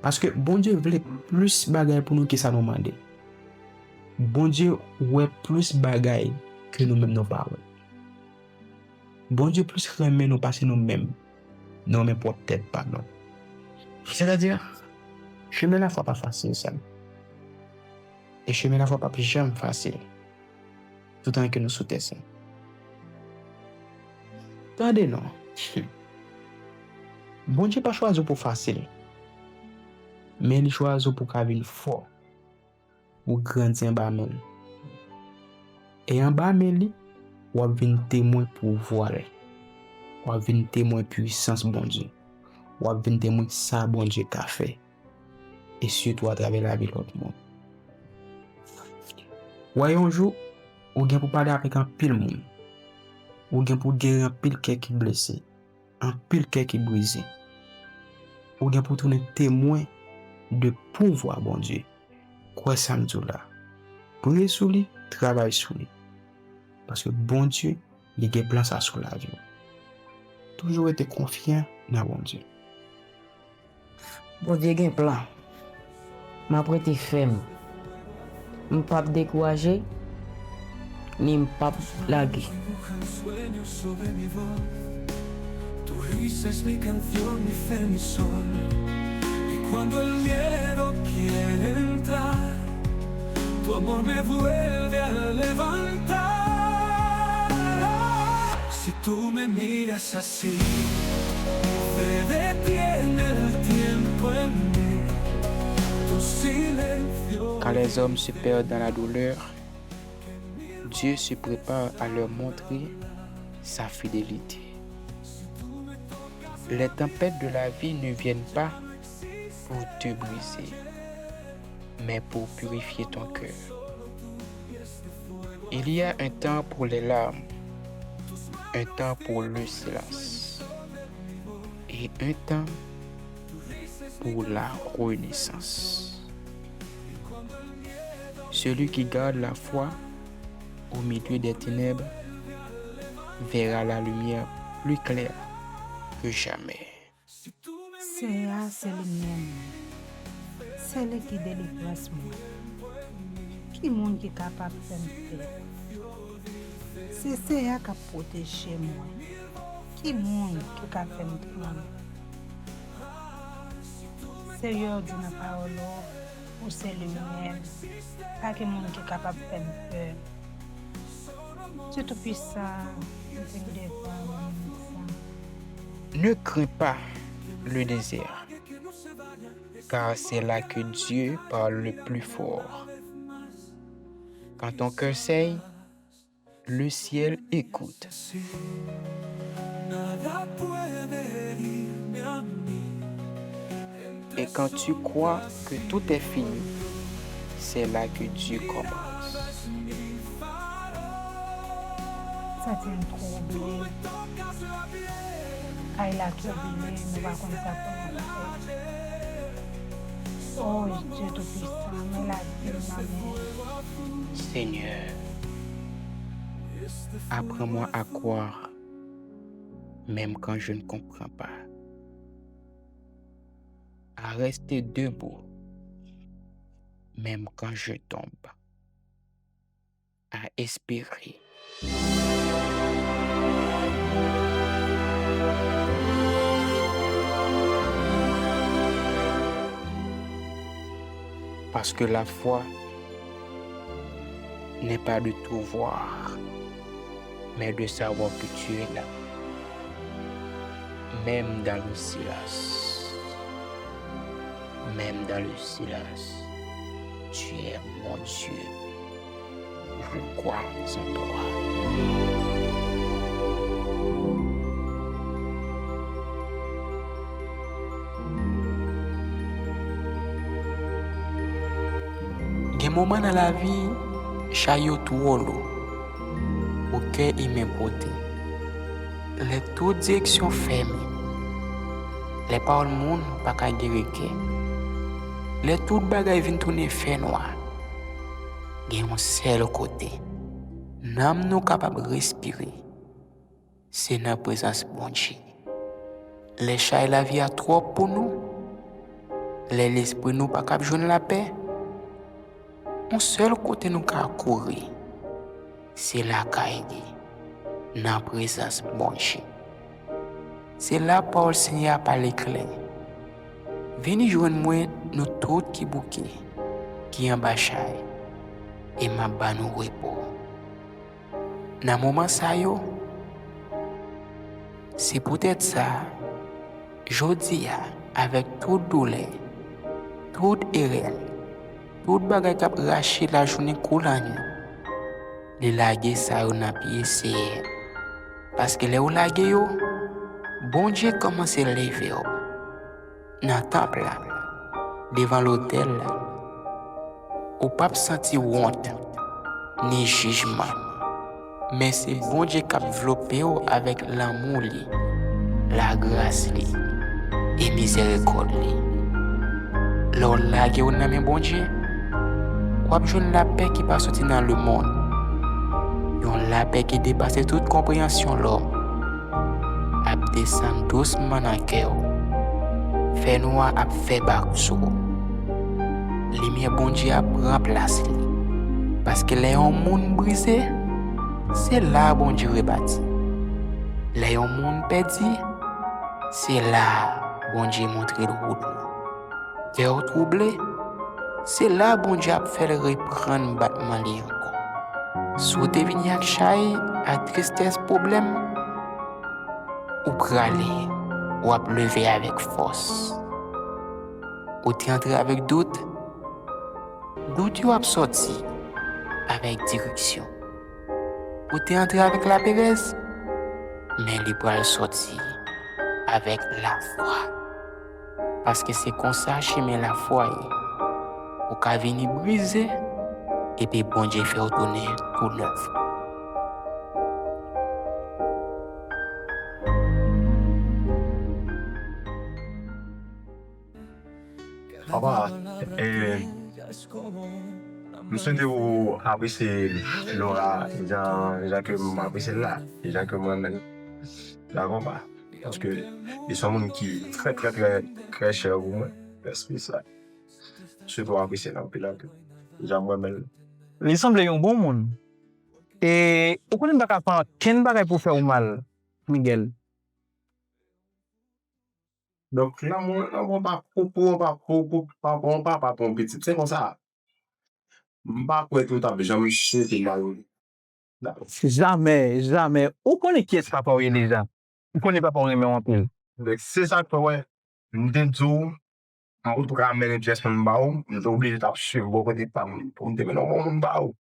Paske Bondye vle plis bagay pou nou ke sa nou mande. Bondye wè plis bagay ke nou menm nou pa wè. Bondye plis renmen nou pase nou menm nou renmen pwòp tèt pa nou. Sètadi, chemen lafwa pa fasil, sè m. E chemen lafwa p ap janm fasil, toutan ke nou sou tè sa. Tande non. Bondye pa chwazi w pou w fasil, men li chwazi w pou w ka vin fò, pou w grandi anba men l. E anba men li, w ap vin temwen pouvwa l. W ap vin temwen pwisans Bondye. W ap vin temwen sa Bondye ka fè. E sitou atravè lavi lòt moun. Wè, yon jou, ou gen pou pale avèk anpil moun. Ou gen pou geri anpil kè ki blese, anpil kè ki brize. Ou gen pou tounen temwen de pouvwa Bondye. Kwè sa m di w la. Priye sou li, travay sou li. Paske Bondye, li gen plan sa sou lavi w. Toujou rete konfyan nan Bondye. Bondye gen plan. M ap rete fèm. M p ap dekouraje, ni m p ap lage. Tu risa es mi canción, mi fe, mi sol. Y cuando el miedo quiere entrar, tu amor me vuelve a levantar. Si tú me miras así, se detiene el tiempo en mí. Tu silencio. Quand les hommes se perdent dans la douleur, Dieu se prépare à leur montrer sa fidélité. Les tempêtes de la vie ne viennent pas pour te briser, mais pour purifier ton cœur. Il y a un temps pour les larmes, un temps pour le silence et un temps pour la renaissance. Celui qui garde la foi au milieu des ténèbres verra la lumière plus claire que jamais. Seyè a se limyè mwen. Se li ki delivrans mwen. Ki moun ki kapab fè m pè? Se Seyè a k ap pwoteje mwen. Ki moun ki ka fè m tranble? Seyè, w di nan pawòl ou, ou se limyè m. Pa gen moun ki kapab fè m pè. Dieu Tout-Puissant, m vin devan ou, Seyè. Ne crains pas le désert, car c'est là que Dieu parle le plus fort. Quand ton cœur saigne, le ciel écoute. Et quand tu crois que tout est fini, c'est là que Dieu commence. Santi m twouble. Kay la twouble, nou pa konn sa pou nou fè. O Dye Toupisan, men lavi m nan men w. Seigneur, apprends-moi à croire, même quand je ne comprends pas. À rester debout, même quand je tombe. À espérer. Parce que la foi n'est pas de tout voir, mais de savoir que tu es là. Même dans le silence, même dans le silence, tu es mon Dieu. Je crois en toi. Gen moman nan lavi, chay yo twò lou pou kè imen pote. Lè tout direksyon fèmen, lè pawòl moun pa ka geri kè, lè tout bagay vin tounen fènwa, gen yon sèl kote nanm nou kapab respire, se nan prezans Bondye. Lè chay lavi a twòp pou nou, lè lespri nou pa kab jwenn lapè, yon sèl kote nou ka kouri, se lakay li, nan prezans Bondye. Se la pawòl Senyè a pale klè. Vini jwenn mwen, nou tout ki bouke, ki anba chay, e m ap ba nou repo. Nan moman sa yo, se poutèt sa, jodi a, avèk tout doulè, tout erè, tout bagay k ap rache lajounen kou lannwit, li lage sa yo nan pye Seyè. Paske lè w lage yo, Bondye kòmanse leve w nan tanp la, devan lotèl la. Ou p ap santi wont, ni jijman. Men se Bondye k ap vlope w avèk lanmou li, lagras li, e mizèrikòd li. Lè w lage w nan men Bondye, w ap jwenn lapè ki pa soti nan lemonn. Yon lapè ki depase tout konpreyansyon lòm ap desann dousman nan kè w. Fènwa ap fè bak sou w. Limyè Bondye a pran plas li. Paske lè yon moun brize, se la Bondye rebati. Lè yon moun pèdi, se la Bondye montre l wout lan. Kè w twouble, se la Bondye ap fè l reprann batman li ankò. Si w te vini ak chay, ak tristès, pwoblèm, ou prale, w ap leve avèk fòs. Ou te antre avèk dout, dout yo ap sòti avèk direksyon. Ou te antre avèk laperèz, men li pral sòti avèk lafwa. Paske se konsa chemen lafwa ye. Ou ka vini brize, epi Bondye fè w tounen tou nèf. Papa, eh, m swete ou apresye Laura jan, jan ke m apresye l la, jan ke m renmen l. Dakò, pa? Paske li se yon moun ki trè, trè, trè, trè chè pou mwen. Respè sa. M swete ou apresye l anpil, anpil. Jan m renmen l. Li sanble yon bon moun. E ou konnen m pa ka fè ankenn bagay pou fè w mal, Miguel. Donk, lanmou, lanmou pa pou, pou, pa pou, pou, pa pou yon papa, pou yon pitit. Se konsa. M pa kwè ke w t ap janm swete mal. Jamè, jamè. Ou konnen kiyès papa w ye deja. Ou konnen papa w renmen w anpil. Donk, se sa k fè, wè, m te di w, an tou ka, mennen pyès moun ba ou, m te oblije t ap swiv bò kote pa m pou m te mennen yon bon moun ba ou.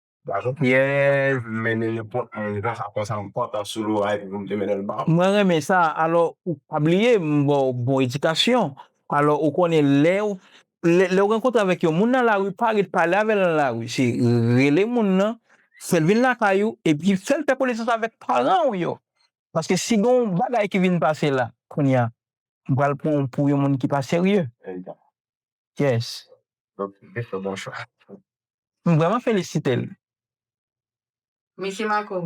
Yes. Mennen nenpòt moun, grasa konsa, m kontan sou Laura epi pou m te mennen l ba ou. Mwen renmen sa. Alò, ou pa bliye, m ba w bon edikasyon. Alò, ou konnen lè w, lè, lè w rankontre avèk yon moun nan lari, pa ret pale avè l nan lari. Se rele moun nan, fè l vin lakay ou, epi fè l fè konesans avèk paran w yo. Paske si gen yon bagay ki vin pase la, kounye a, m pral pran w pou yon moun ki pa serye. Yes. Donk, li fè bon chwa. M vrèman felisite l. Mesye Marco,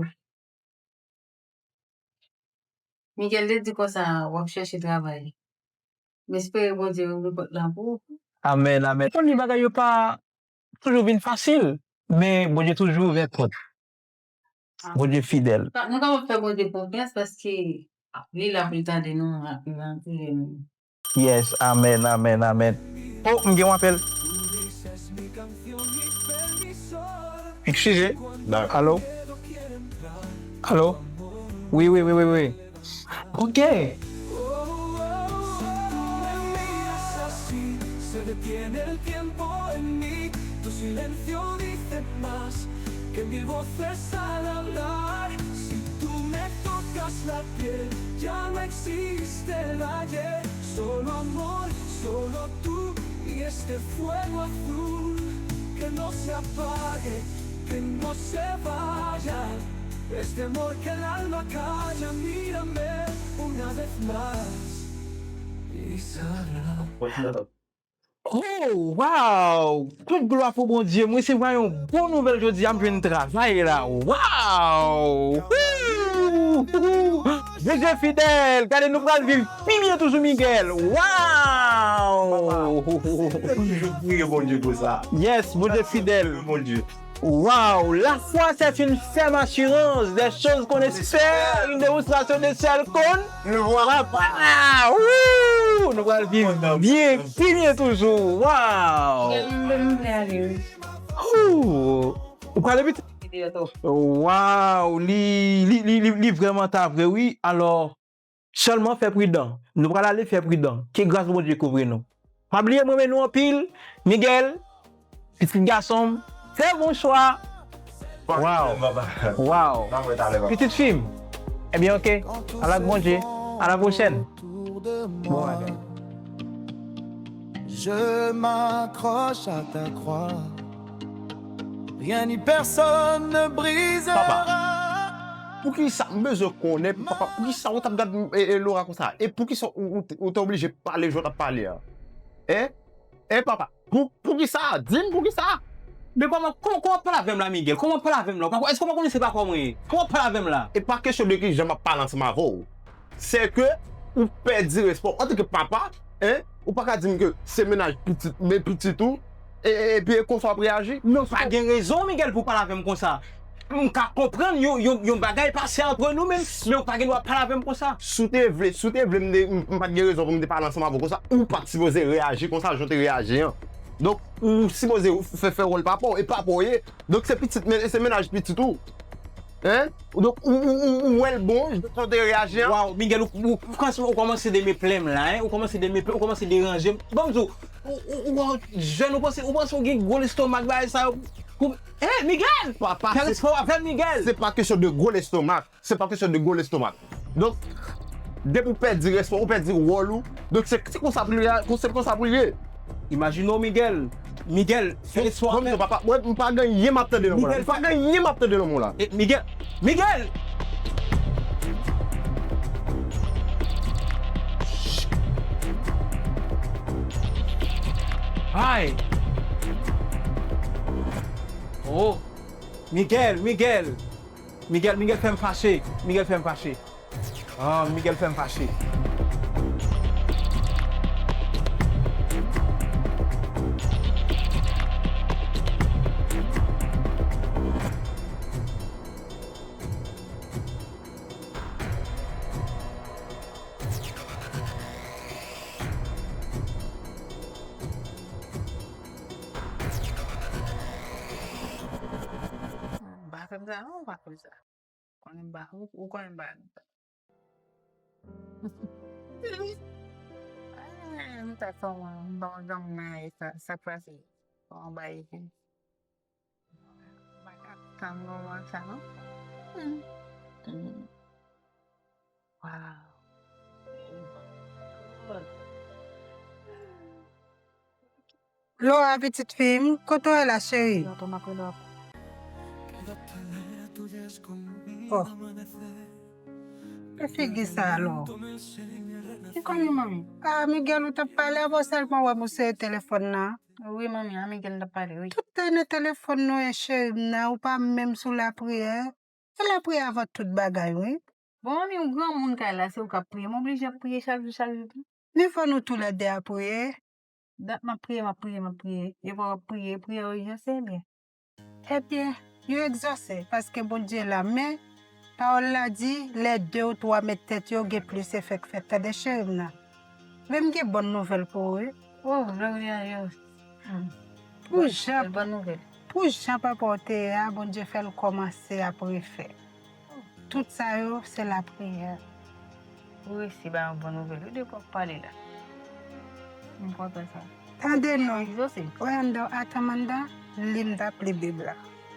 Miguel te di konsa w ap chèche travay. M espere Bondye ouvri pòt la pou ou. Amèn, amèn. Ou konnen bagay yo pa toujou vin fasil, men Bondye toujou ouvè pòt. Bondye fidèl. Nou kapab fè Bondye konfyans paske li la pou l tande nou, li la pou l tande nou. Yes, amèn, amèn, amèn. Oh, m gen yon apèl. Eskize. Alo? Alo? Wi, wi, wi, wi, wi. Ok. Se detiene el tiempo en mí, tu silencio dice más que mil voces al hablar. Si tú me tocas la piel, ya no existe el ayer. Solo amor, solo tú y este fuego azul que no se apague, que no se vaya. Este amor que el alma calla, mírame una vez más y sabrá. Oh, wow! Tout glwa pou Bondye. M resevwa yon bon nouvèl jodi a, m jwenn travay la. Wow! Woo! Bondye fidèl. Gade, nou pral viv pi byen toujou, Miguel. Wow! Toujou priye Bondye konsa. Yes, Bondye fidèl. Bondye. Wow, la foi c'est une ferme assurance des choses qu'on espère, une démonstration de celles qu'on ne voit pas. Woo! Nou pral viv byen, pi byen toujou. Wow! Woo! Ou prale vit? Wow, li, li, li, li, li vrèman ta vre, wi. Alò, sèlman fè pridan. Nou pral ale, fè pridan. Ke gras Bondye kouvri nou. Pa bliye, m renmen nou anpil. Miguel, pitit gason m, fè bon chwa. Wow. Wow. Pitit fi m. Ebyen, ok. Al ak Bondye. À la prochaine. Bon bagay. Je m'accroche à ta croix. Rien ni personne ne brisera. Papa, poukisa m bezwen konnen, papa, poukisa ou t ap gad, e, e, Laura konsa? E poukisa ou, ou, ou te oblije pale jan w t ap pale a? Hein? Hein, papa? Pou, poukisa? Di m poukisa? Men kòman, kòman, kòman w ap pale avè m la, Miguel? Kòman w ap pale avè m la? Ou pa, èske w pa konnen se papa w mwen ye? Kòman w ap pale avè m la? E pa kesyon de kijan m ap pale ansanm avè w. Se ke ou pèdi respè w. Antanke papa, hein, ou pa ka di m ke se mennaj pitit, men pitit ou, e, e, epi e konsa w ap reyaji? Men w pa gen rezon, Miguel, pou w pale avè m konsa. M ka konprann yon, yon, yon bagay pase antre nou, men, men w pa gen dwa pale avè m konsa. Si w te vle, si w te vle m te, m, m pa t gen rezon pou m te pale ansanm avè w konsa, ou pa t sipoze reyaji konsa jan w te reyaji an. Donk, ou sipoze fè, fè wòl papa w, e papa w ye. Donk, se pitit, men, se mennaj pitit ou. Hein? Donk, ou, ou, ou, ou wè l bon, jan w te reyaji an. Waw, Miguel, ou, ou, ou, franchman, ou kòmanse de men plen m la, hein? Ou kòmanse de men plen, ou kòmanse deranje m. Ban m di w, ou, ou, ou, ou jèn, ou panse, ou panse ou gen gwo lestomak bagay sa yo? Pou, eh, Miguel! Papa, fè se respè w avè m, Miguel! Se pa kesyon de gwo lestomak. Se pa kesyon de gwo lestomak. Donk, depi w pèdi respè, ou pèdi wòl ou. Donk, se, se konsa pou l ye, se konsa pou l ye. Imajine w, Miguel. Miguel, fè respè w avè m. Papa, mwen, m pa gen anyen m ap tande nan mwen la. Miguel, m pa gen anyen m ap tande nan mwen la. Eh, Miguel! Miguel! Ay! Oh! Miguel, Miguel! Miguel, Miguel fè m fache. Miguel fè m fache. Ah, Miguel fè m fache. M pa fè m sa non, m pa fè m sa. Konnen m pa, ou, ou konnen m pa fè m sa. Ah, m ta fè w, m pa janm nan e sa, sa k pase. Bon, bay epi. M pa ka tann moman sa non. Hmm. Hmm. Wow. Laura, pitit fi m, kote w ye la, cheri? Yo, tonton, m ap rele w apre. Oh. Ki figi sa, Laura? Ki konnen, manmi? Ah, Miguel, ou t ap pale avè w sèlman, wè m sou telefòn nan. Wi, manmi, a Miguel m t ap pale, wi. Tout tan nan telefòn nou ye, cheri m nan, ou pa menm sou lapriyè. Fè lapriyè avan tout bagay, wi. Bon, manmi, ou granmoun kay la, se ou k ap priye. M oblije ap priye chak jou, chak jou tou. Men fò nou toulède a priye. Dat m ap priye, m ap priye, m ap priye. Epa w ap priye, priyè w yo se byen. Ebyen, yo egzòse, paske Bondye la, men pawòl la di, lè de ou twa met tèt yo, gen plis efè k fèt. Tande, cheri m nan. Men m gen bòn nouvèl pou ou, wi. Oh, glòri a Dye. Hmm. Pou jan, bòn nouvèl. Pou jan papa w te ye a, Bondye fè l kòmanse ap refè. Tout sa yo, se lapriyè. Ou resi ba yon bon nouvèl, wi, depi w ap pale la. M kontan sa. Tande non. Egzòse. Wè anndan, atan m anndan, li m t ap li Bib la.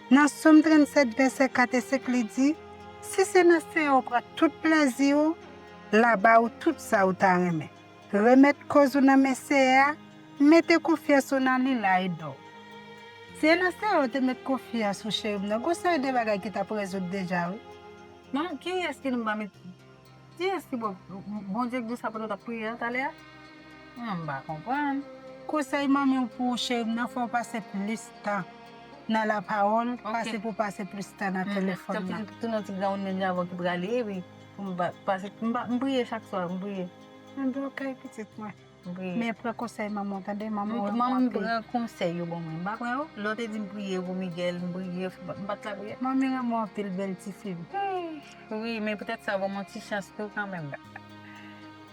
Nan Sòm trannsèt, vèsè kat e senk, li di, si se nan Seyè w pran tout plèzi w, l a ba ou tout sa ou ta renmen. Remèt kòz ou nan men Seyè a, mete konfyans ou nan li, l a ede w. Se nan Seyè w te met konfyans ou, cheri m nan. Gon seri de bagay ki t ap rezoud deja, wi. Non, kiyès ki nou ba met, kiyès ki bon, Bondye k di w sa pandan w t ap priye a talè a? Non, m pa konprann. Konsèy manmi w pou ou, cheri m nan, fò w pase plis tan nan lapawòl, pase pou w pase plis tan nan telefòn nan. Tanpri, tounen yon ti granmoun menm jan avè w ki prale, epi pou m pa pase, m pa, m priye chak swa, m priye. Anben, ok, pitit mwen. M priye. Men pran konsèy manman w, tande, manman w renmen w anpil. Manman m pran konsèy yo ban mwen. M pa pran yo. Lè w te di m priye pou Miguel, m priye, m pa t lapriyè. Manmi renmen w anpil, bèl tifi m. Wi, men poutèt sa, ban m yon ti chans tou kanmenm.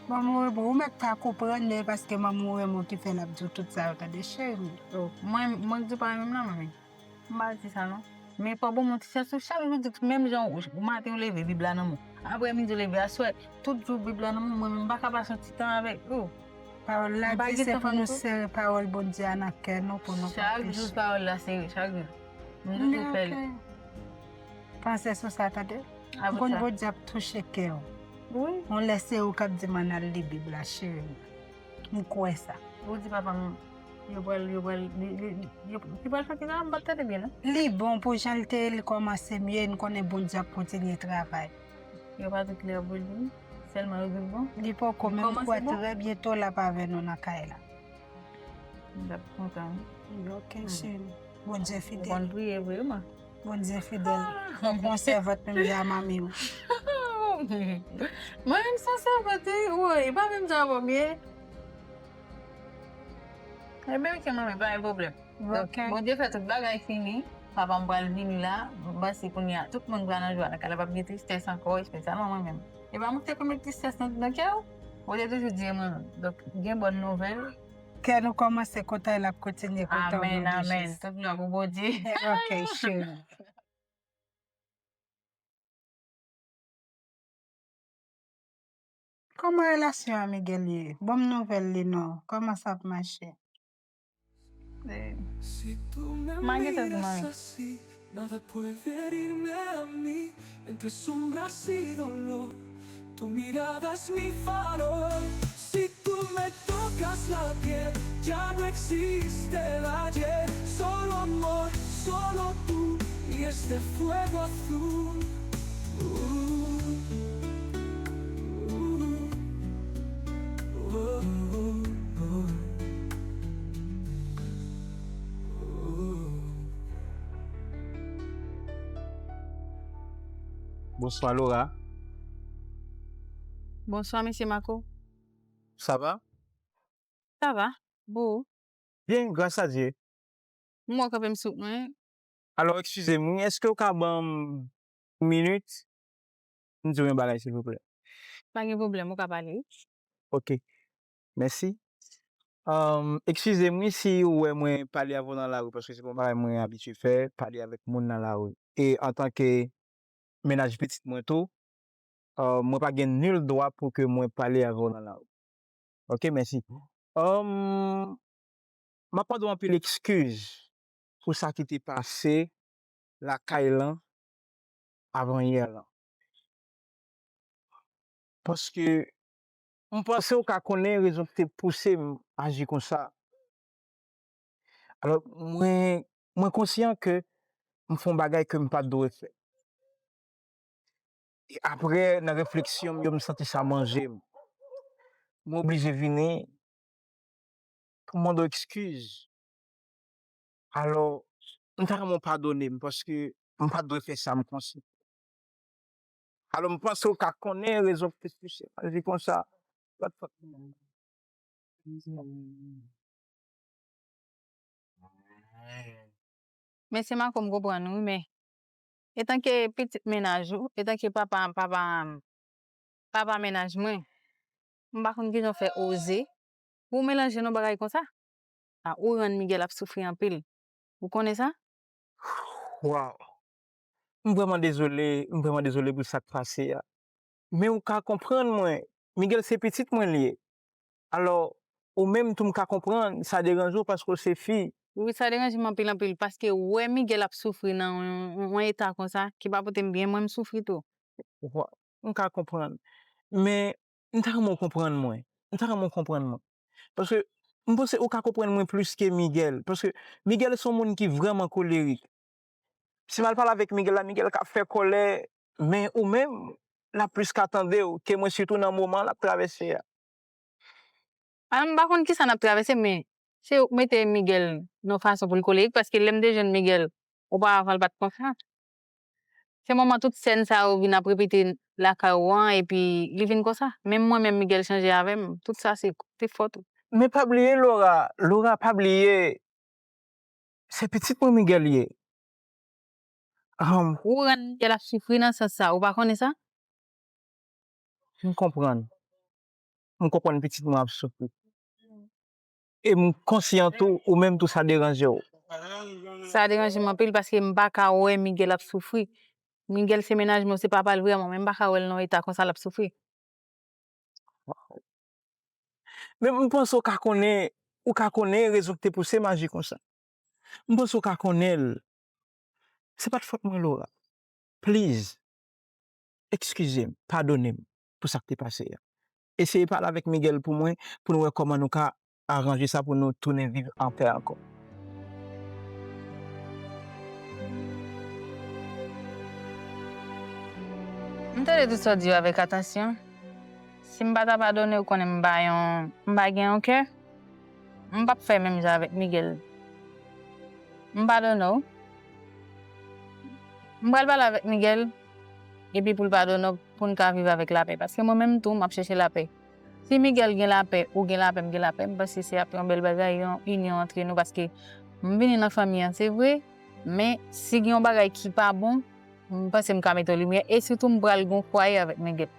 Manman w renmen w, ou mèt pa konprann, men paske manman w renmen w ki fè l ap di w tout sa yo, tande, cheri m. Oh, mwen, mwen k di w pa renmen m nan, manmi. M pa di sa non. Men fò ban m yon ti chans tou, chak jou di menm jan ou, maten ou leve, Bib la nan men w. Aprè midi ou leve, aswè, tout jou Bib la nan men w, mwen menm m pa ka pase yon ti tan avèk ou. Pawòl la di se pou nou sere pawòl Bondye a nan kè nou, pou nou pa peche. Chak jou pawòl la sere, chak jou. M toujou fè l. Panse sou sa, tande. M konn Bondye ap touche kè w. Wi. Yon lè se ou k ap di m ann al li Bib la, cheri m. M kwè sa. Ou di papa m, yo pral, yo pral, li, li, li, yo, li pral fè kisa? M pa t tande byen non. Li bon pou jan l te ye, li kòmanse mye, n konnen Bondye ap kontinye travay. Yo pa di klè pou li, sèlman yo di l bon. Li poko, men m kwè trè byento l ap avè nou nan kay la. M t ap kontan wi. Ok, cheri. Bondye fidèl. Ou konn priye vre wi. Bondye fidèl. Ou gon sèvant menm jan a manmi w. Mwen menm se yon sèvant wi. Woy, e pa menm jan avè w m ye. Ebyen ok manmi, pa gen pwoblèm. Donk, Bondye fè tout bagay fini. Papa m pral vini la. M panse kounye a tout moun pral nan jwa nan kay la, p ap gen tristès ankò, espesyalman mwen menm. E pa mwen ki te konn met tristès nan, nan kè w. Ou te toujou di mwen menm. Donk, gen bòn nouvèl. Kè nou kòmanse kontan, l ap kontinye kontan. Amèn, amèn. Tout glwa pou Bondye. Ok, cheri. Kòman relasyon an Miguel ye? Ban m nouvèl li non. Kòman sa ap mache? Eh, si tú me miras así, nada puede herirme a mí. Entre sombras y dolor, tu mirada es mi farol. Si tú me tocas la piel, ya no existe el ayer. Solo amor, solo tú y este fuego azul. Bonswa, Laura. Bonswa, mesye Marco. Sa va? Sa va. Bon. Byen, gras a Dye. M wè w kanpe m sou mwen. Alò, eskize m, wi, èske w ka ban m yon minit? M di w yon bagay, silvouplè. Pa gen pwoblèm, ou ka pale, wi. Ok. Mèsi. Ahn, eskize m, wi, si w wè mwen pale avè w nan lari, paske se pa yon bagay mwen abitye fè, pale avèk moun nan lari. E antanke mennaj pitit mwen tou, ahn, mwen pa gen nil dwa pou ke mwen pale avè w nan lari. Ok, mèsi. Ahn, m ap mande w anpil eskiz pou sa ki te pase lakay lan avan yè lan. Paske m panse w ka konnen rezon ki te pouse m aji konsa. Alò, mwen, mwen konsyan ke m fè yon bagay ke m pa t dwe fè. E apre, nan refleksyon m yo, m santi sa manje m. Mwen oblije vini pou mande w eskiz. Alò, m ta renmen w padone m, paske m pa t dwe fè sa, m konsyan. Alò, m panse w ka konnen rezon ki te pouse m aji konsa. Pa t fòt mwen. Mesye Marco, m konprann ou, wi, men etanke pitit mennaj ou, etanke papa, papa, papa mennaj mwen, m pa konn kijan w fè oze pou w melanje nan bagay konsa. A, ou rann Miguel ap soufri anpil. Ou konnen sa? Waw. M vrèman dezole, m vrèman dezole pou sa k pase a. Men ou ka konprann mwen, Miguel se pitit mwen li ye. Alò, ou menm tou m ka konprann, sa deranje w paske w se fi. Wi, sa deranje m anpil, anpil, paske wè Miguel ap soufri nan yon, yon, yon eta konsa, ki pa pote m byen, mwen m soufri tou. Wa-, m ka konprann. Men, m ta renmen w konprann mwen. M ta renmen w konprann mwen. Paske m panse ou ka konprann mwen plis ke Miguel. Paske Miguel se yon moun ki vrèman kolerik. Si m al pale avèk Miguel la, Miguel ka fè kòlè, men ou menm, l ap plis ka tande w ke mwen, sitou nan moman l ap travèse a. A, m pa konn kisa n ap travèse, men se ou k mete Miguel nan fason pou l kolerik, paske lè m te jwenn Miguel oparavan, l pa t konsa. Se moman tout sèn sa yo vin ap repete lakay ou an, epi li vin konsa. Menm mwen menm, Miguel chanje avè m. Tout sa se, se fòt ou. Men pa bliye, Laura, Laura, pa bliye, se pitit mwen Miguel ye. Ahn, ou rann Miguel ap soufri nan sans sa, ou pa konnen sa? M konprann. M konprann pitit mwen ap soufri. E m konsyan tou, ou menm tou sa deranje w. Sa deranje m anpil paske m pa ka wè Miguel ap soufri. Miguel se mennaj mwen, se papa l vrèman, men m pa ka wè l nan eta konsa l ap soufri. Men m panse w ka konnen, ou ka konnen rezon ki te pouse m aji konsa. M panse w ka konnen l. Se pa t fòt mwen, Laura. Please, eskize m, padone m pou sa k te pase a. Eseye pale avèk Miguel pou mwen, pou nou wè kòman nou ka aranje sa pou nou tounen viv anpè ankò. M tande tout sa w di yo avèk atansyon. Si m pa ta padone w, konnen m pa yon, m pa gen yon kè, m p ap fè menm jan avèk Miguel. M padone w. M pral pale avèk Miguel, epi pou l padone w, pou n ka viv avèk lapè. Paske mwen menm tou, m ap chèche lapè. Si Miguel gen lapè, ou gen lapè, m gen lapè, m panse se ap yon bèl bagay, yon inyon antre nou, paske m vini nan fanmi an, se vre, men si gen yon bagay ki pa bon, m panse m ka mete w limyè, e sitou m pral gen yon fwaye avèk Miguel.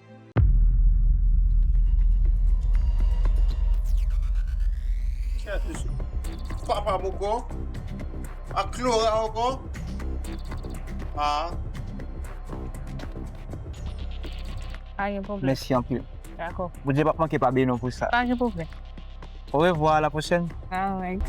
Papa m ankò, ak Laura ankò. Ah. Pa gen pwoblèm. Mèsi anpil. Dakò. Bondye p ap manke pa beni w pou sa. Pa gen pwoblèm. Orevwa, a la pwochèn. Alright.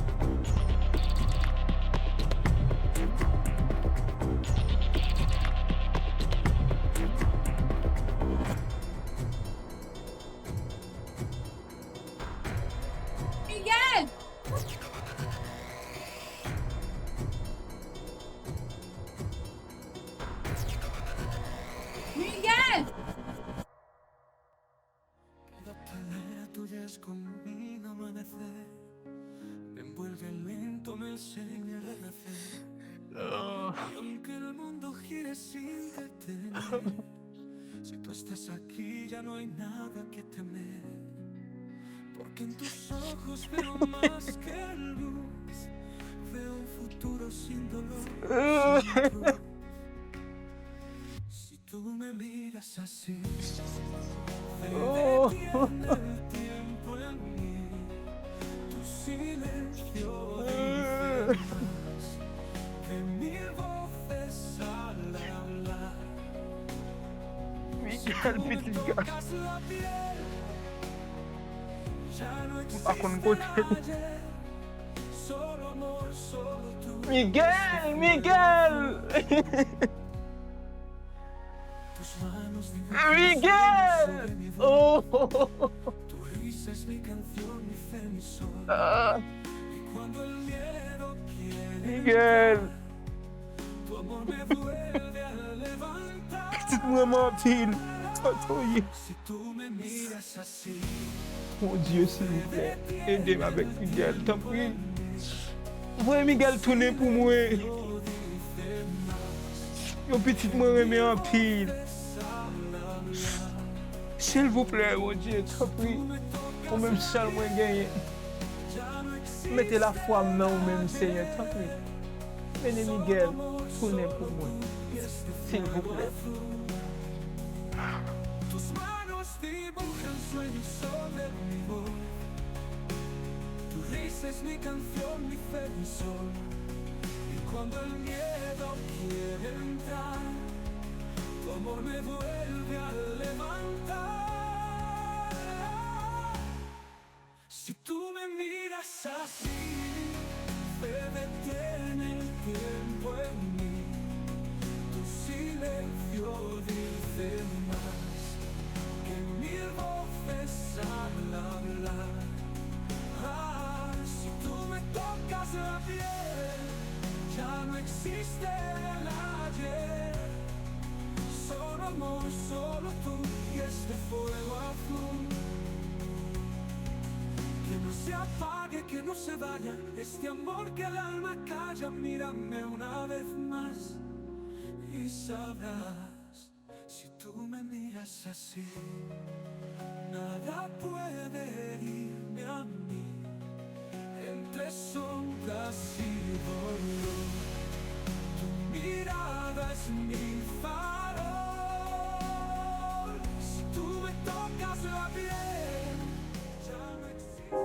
Con un amanecer, envuelve lento el sueño de renacer. Y aunque el mundo gire sin detener, si tú estás aquí ya no hay nada que temer. Porque en tus ojos veo más que luz, veo un futuro sin dolor, sin cruz. Si tú me miras así, se detiene el tiempo en mí. Tu silencio dice más que mil voces al hablar. Michel, pitit gason. M pa konn kote l. Miguel, Miguel! Miguel! Oh! Ah. Miguel! Pitit mwen renmen anpil. Toto ye. Bondye, silvouplè, ede m avèk Miguel, tanpri. Voye Miguel tounen pou mwen. Yon pitit mwen renmen anpil. Silvouplè, Bondye, tanpri. Ou menm sèl mwen genyen. Mete lafwa m nan ou menm, Senyè, tanpri. Mennen Miguel tounen pou mwen, silvouplè. Tus manos dibujan sueños sobre mi voz. Tu risa es mi canción, mi fe, mi sol. Y cuando el miedo quiere entrar, tu amor me vuelve a levantar. Si tú me miras así, fe detiene el tiempo en mí. Tu silencio dice más que mil voces al hablar. Ah, si tú me tocas la piel, ya no existe el ayer. Solo amor, solo tú y este fuego azul. Que no se apague, que no se vaya este amor que el alma calla. Mírame una vez más y sabrás. Si tú me miras así, nada puede herirme a mí. Entre sombras y dolor, tu mirada es mi farol. Si tú me tocas la piel, ya no existe.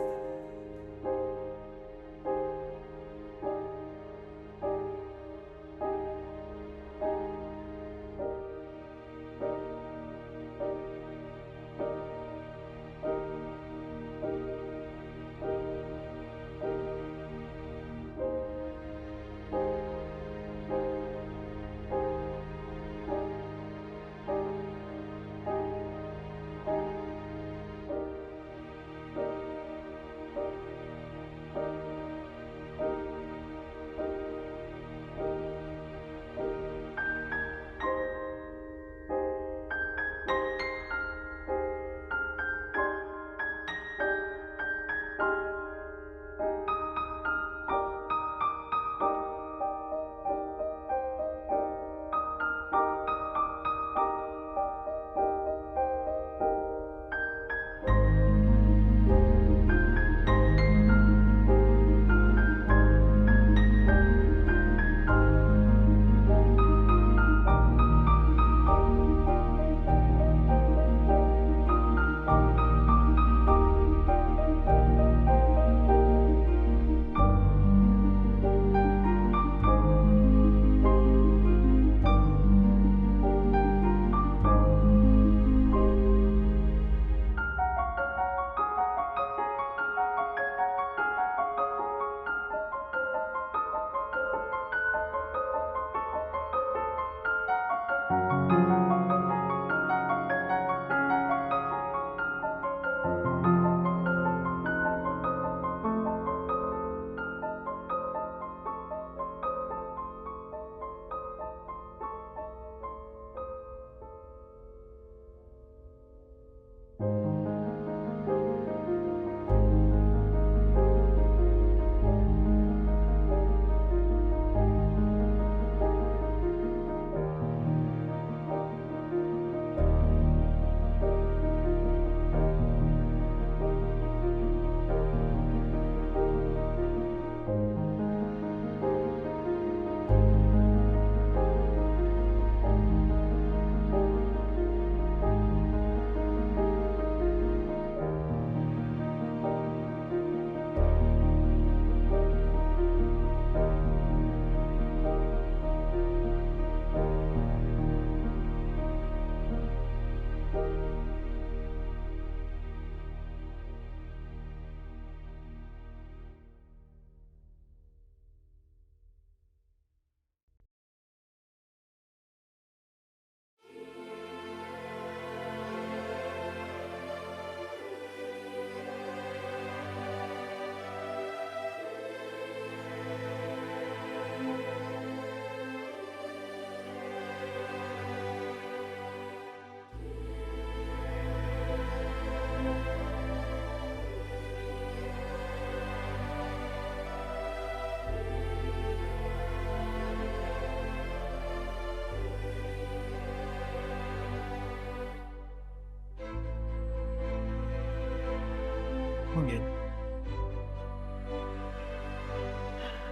Miguel.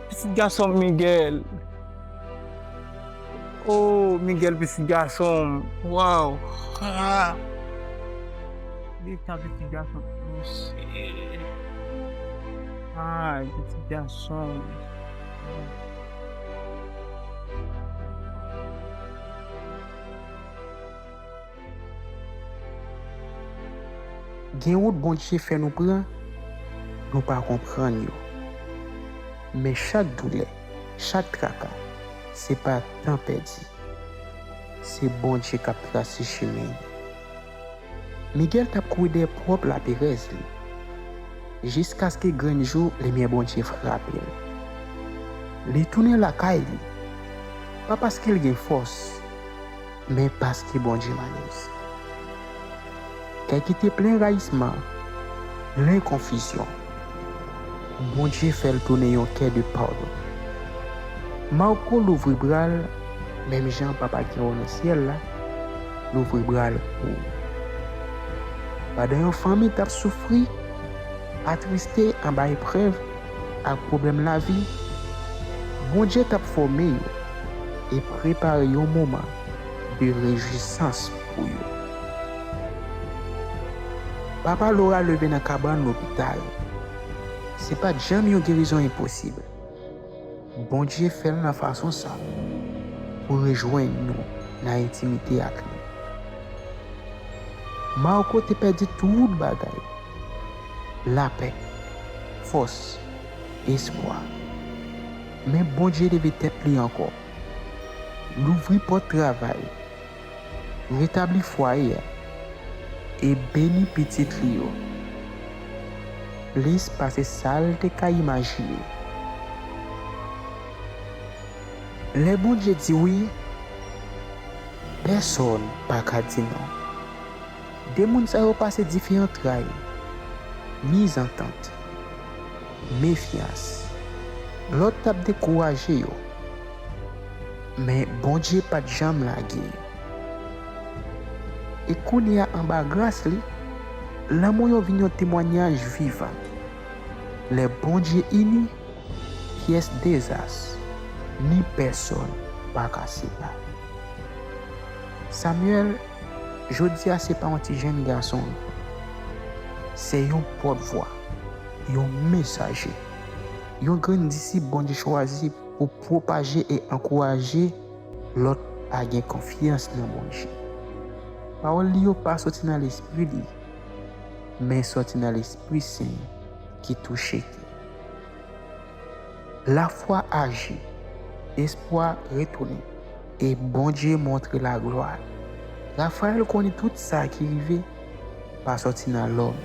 Pitit gason m, Miguel. Oh, Miguel, pitit gason m. Wow. Ah. Li tan pitit gason m. Ay, pitit gason m. Gen wout Bondye fè nou pran, nou pa konprann yo. Men chak doulè, chak traka, se pa tan pèdi. Se Bondye k ap trase chemen li. Miguel t ap kouri dèyè pwòp laperèz li, jiskaske grenn jou limyè Bondye frape l. Li tounen lakay li, pa paske l gen fòs, men paske Bondye manis. Kè ki te plen rayisman, plen konfizyon, Bondye fè l tounen yon kè de padon. Marco louvri bra l, menm jan Papa gen wè nan syèl la, louvri bra l pou ou. Pandan yon fanmi t ap soufri, atriste anba eprèv ak pwoblèm lavi, Bondye t ap fòme yo e prepare yon moman de rejwisans pou yo. Papa Laura leve nan kabann lopital. Se pa t janm yon gerizon enposib. Bondye fè l nan fason sa pou rejwenn nou nan entimite ak li. Marco te pèdi tout bagay, lapè, fòs, espwa. Men Bondye leve tèt li ankò, louvri pòt travay, retabli fwaye a, e beni pitit li yo plis pase sa l te ka imajine. Lè Bondye di wi, pèsonn pa ka di non. De moun sa yo pase dife antray, mizantant, mefyans. Lòt t ap dekouraje yo, men Bondye pa t janm lage yo. E kounye a, anba gras li, lanmou yo vin yon temwayaj vivan. Lè Bondye ini, pyès dezas ni pèsonn pa ka separe. Samuel, jodi a se pa yon ti jenn gason, se yon pòtvwa, yon mesaje, yon grenn disip Bondye chwazi pou pwopaje e ankouraje lòt a gen konfyans nan Bondye. Pawòl li yo pa soti nan lespri li, men soti nan Lespri Sen ki touche kè. Lafwa aji, espwa retounen, e Bondye montre laglwa l. Raphaël konnen tout sa ki rive pa soti nan lòm,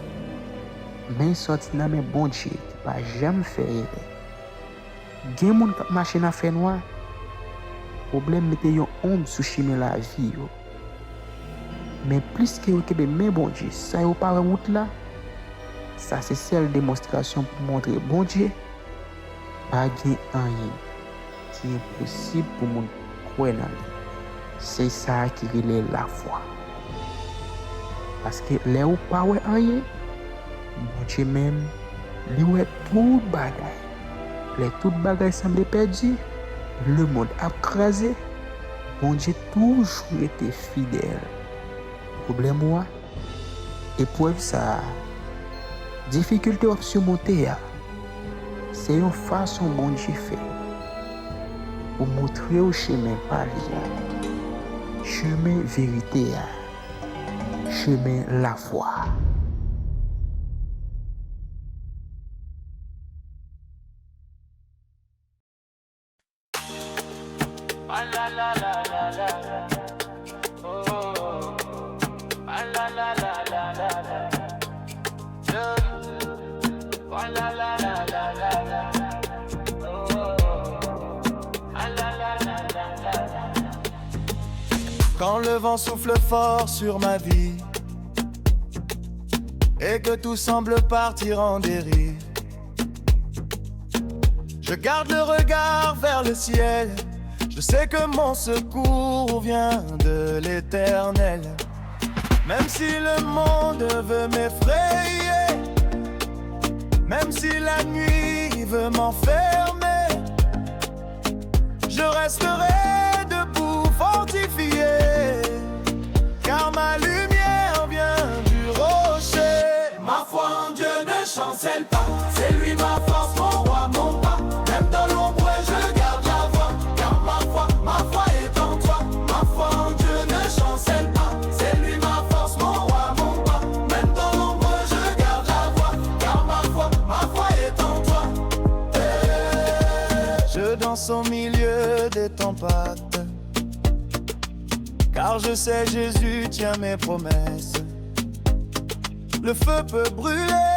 men soti nan men Bondye ki pa janm fè erè. Gen moun k ap mache nan fènwa, pwoblèm mete yon onb sou chimen lavi yo. Men plis ke yo kenbe men Bondye san yo pa wè wout la, sa se sèl demonstrasyon pou montre Bondye pa gen anyen ki enposib pou moun ki kwè nan li. Se sa ki rele lafwa. Paske lè ou pa wè anyen, Bondye menm, li wè tout bagay. Lè tout bagay sanble pèdi, lemonn ap kraze, Bondye toujou rete fidèl. Pwoblèm ou a, eprèv sa a, difikilte w ap simonte a, se yon fason Bondye fè pou montre w chemen pa li a, chemen verite a, chemen lafwa a. Quand le vent souffle fort sur ma vie et que tout semble partir en dérive, je garde le regard vers le ciel. Je sais que mon secours vient de l'Éternel. Même si le monde veut m'effrayer, Même si la nuit veut m'enfermer, je resterai debout, fortifié, car ma lumière vient du rocher. Ma foi en Dieu ne chancelle pas, c'est lui ma force, mon roi, mon pas. Même dans l'ombre, je garde la voie, car ma foi, ma foi est en toi. Ma foi en Dieu ne chancelle pas, c'est lui ma force, mon roi, mon pas. Même dans l'ombre, je garde la voie, car ma foi, ma foi est en toi. Eh. Je danse au milieu de ton pacte, car je sais Jésus tient mes promesses. Le feu peut brûler,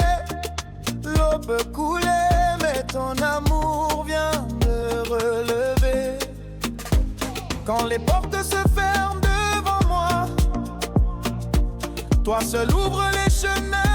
l'eau peut couler, mais ton amour vient me relever. Quand les portes se ferment devant moi, toi seul ouvres les chemins.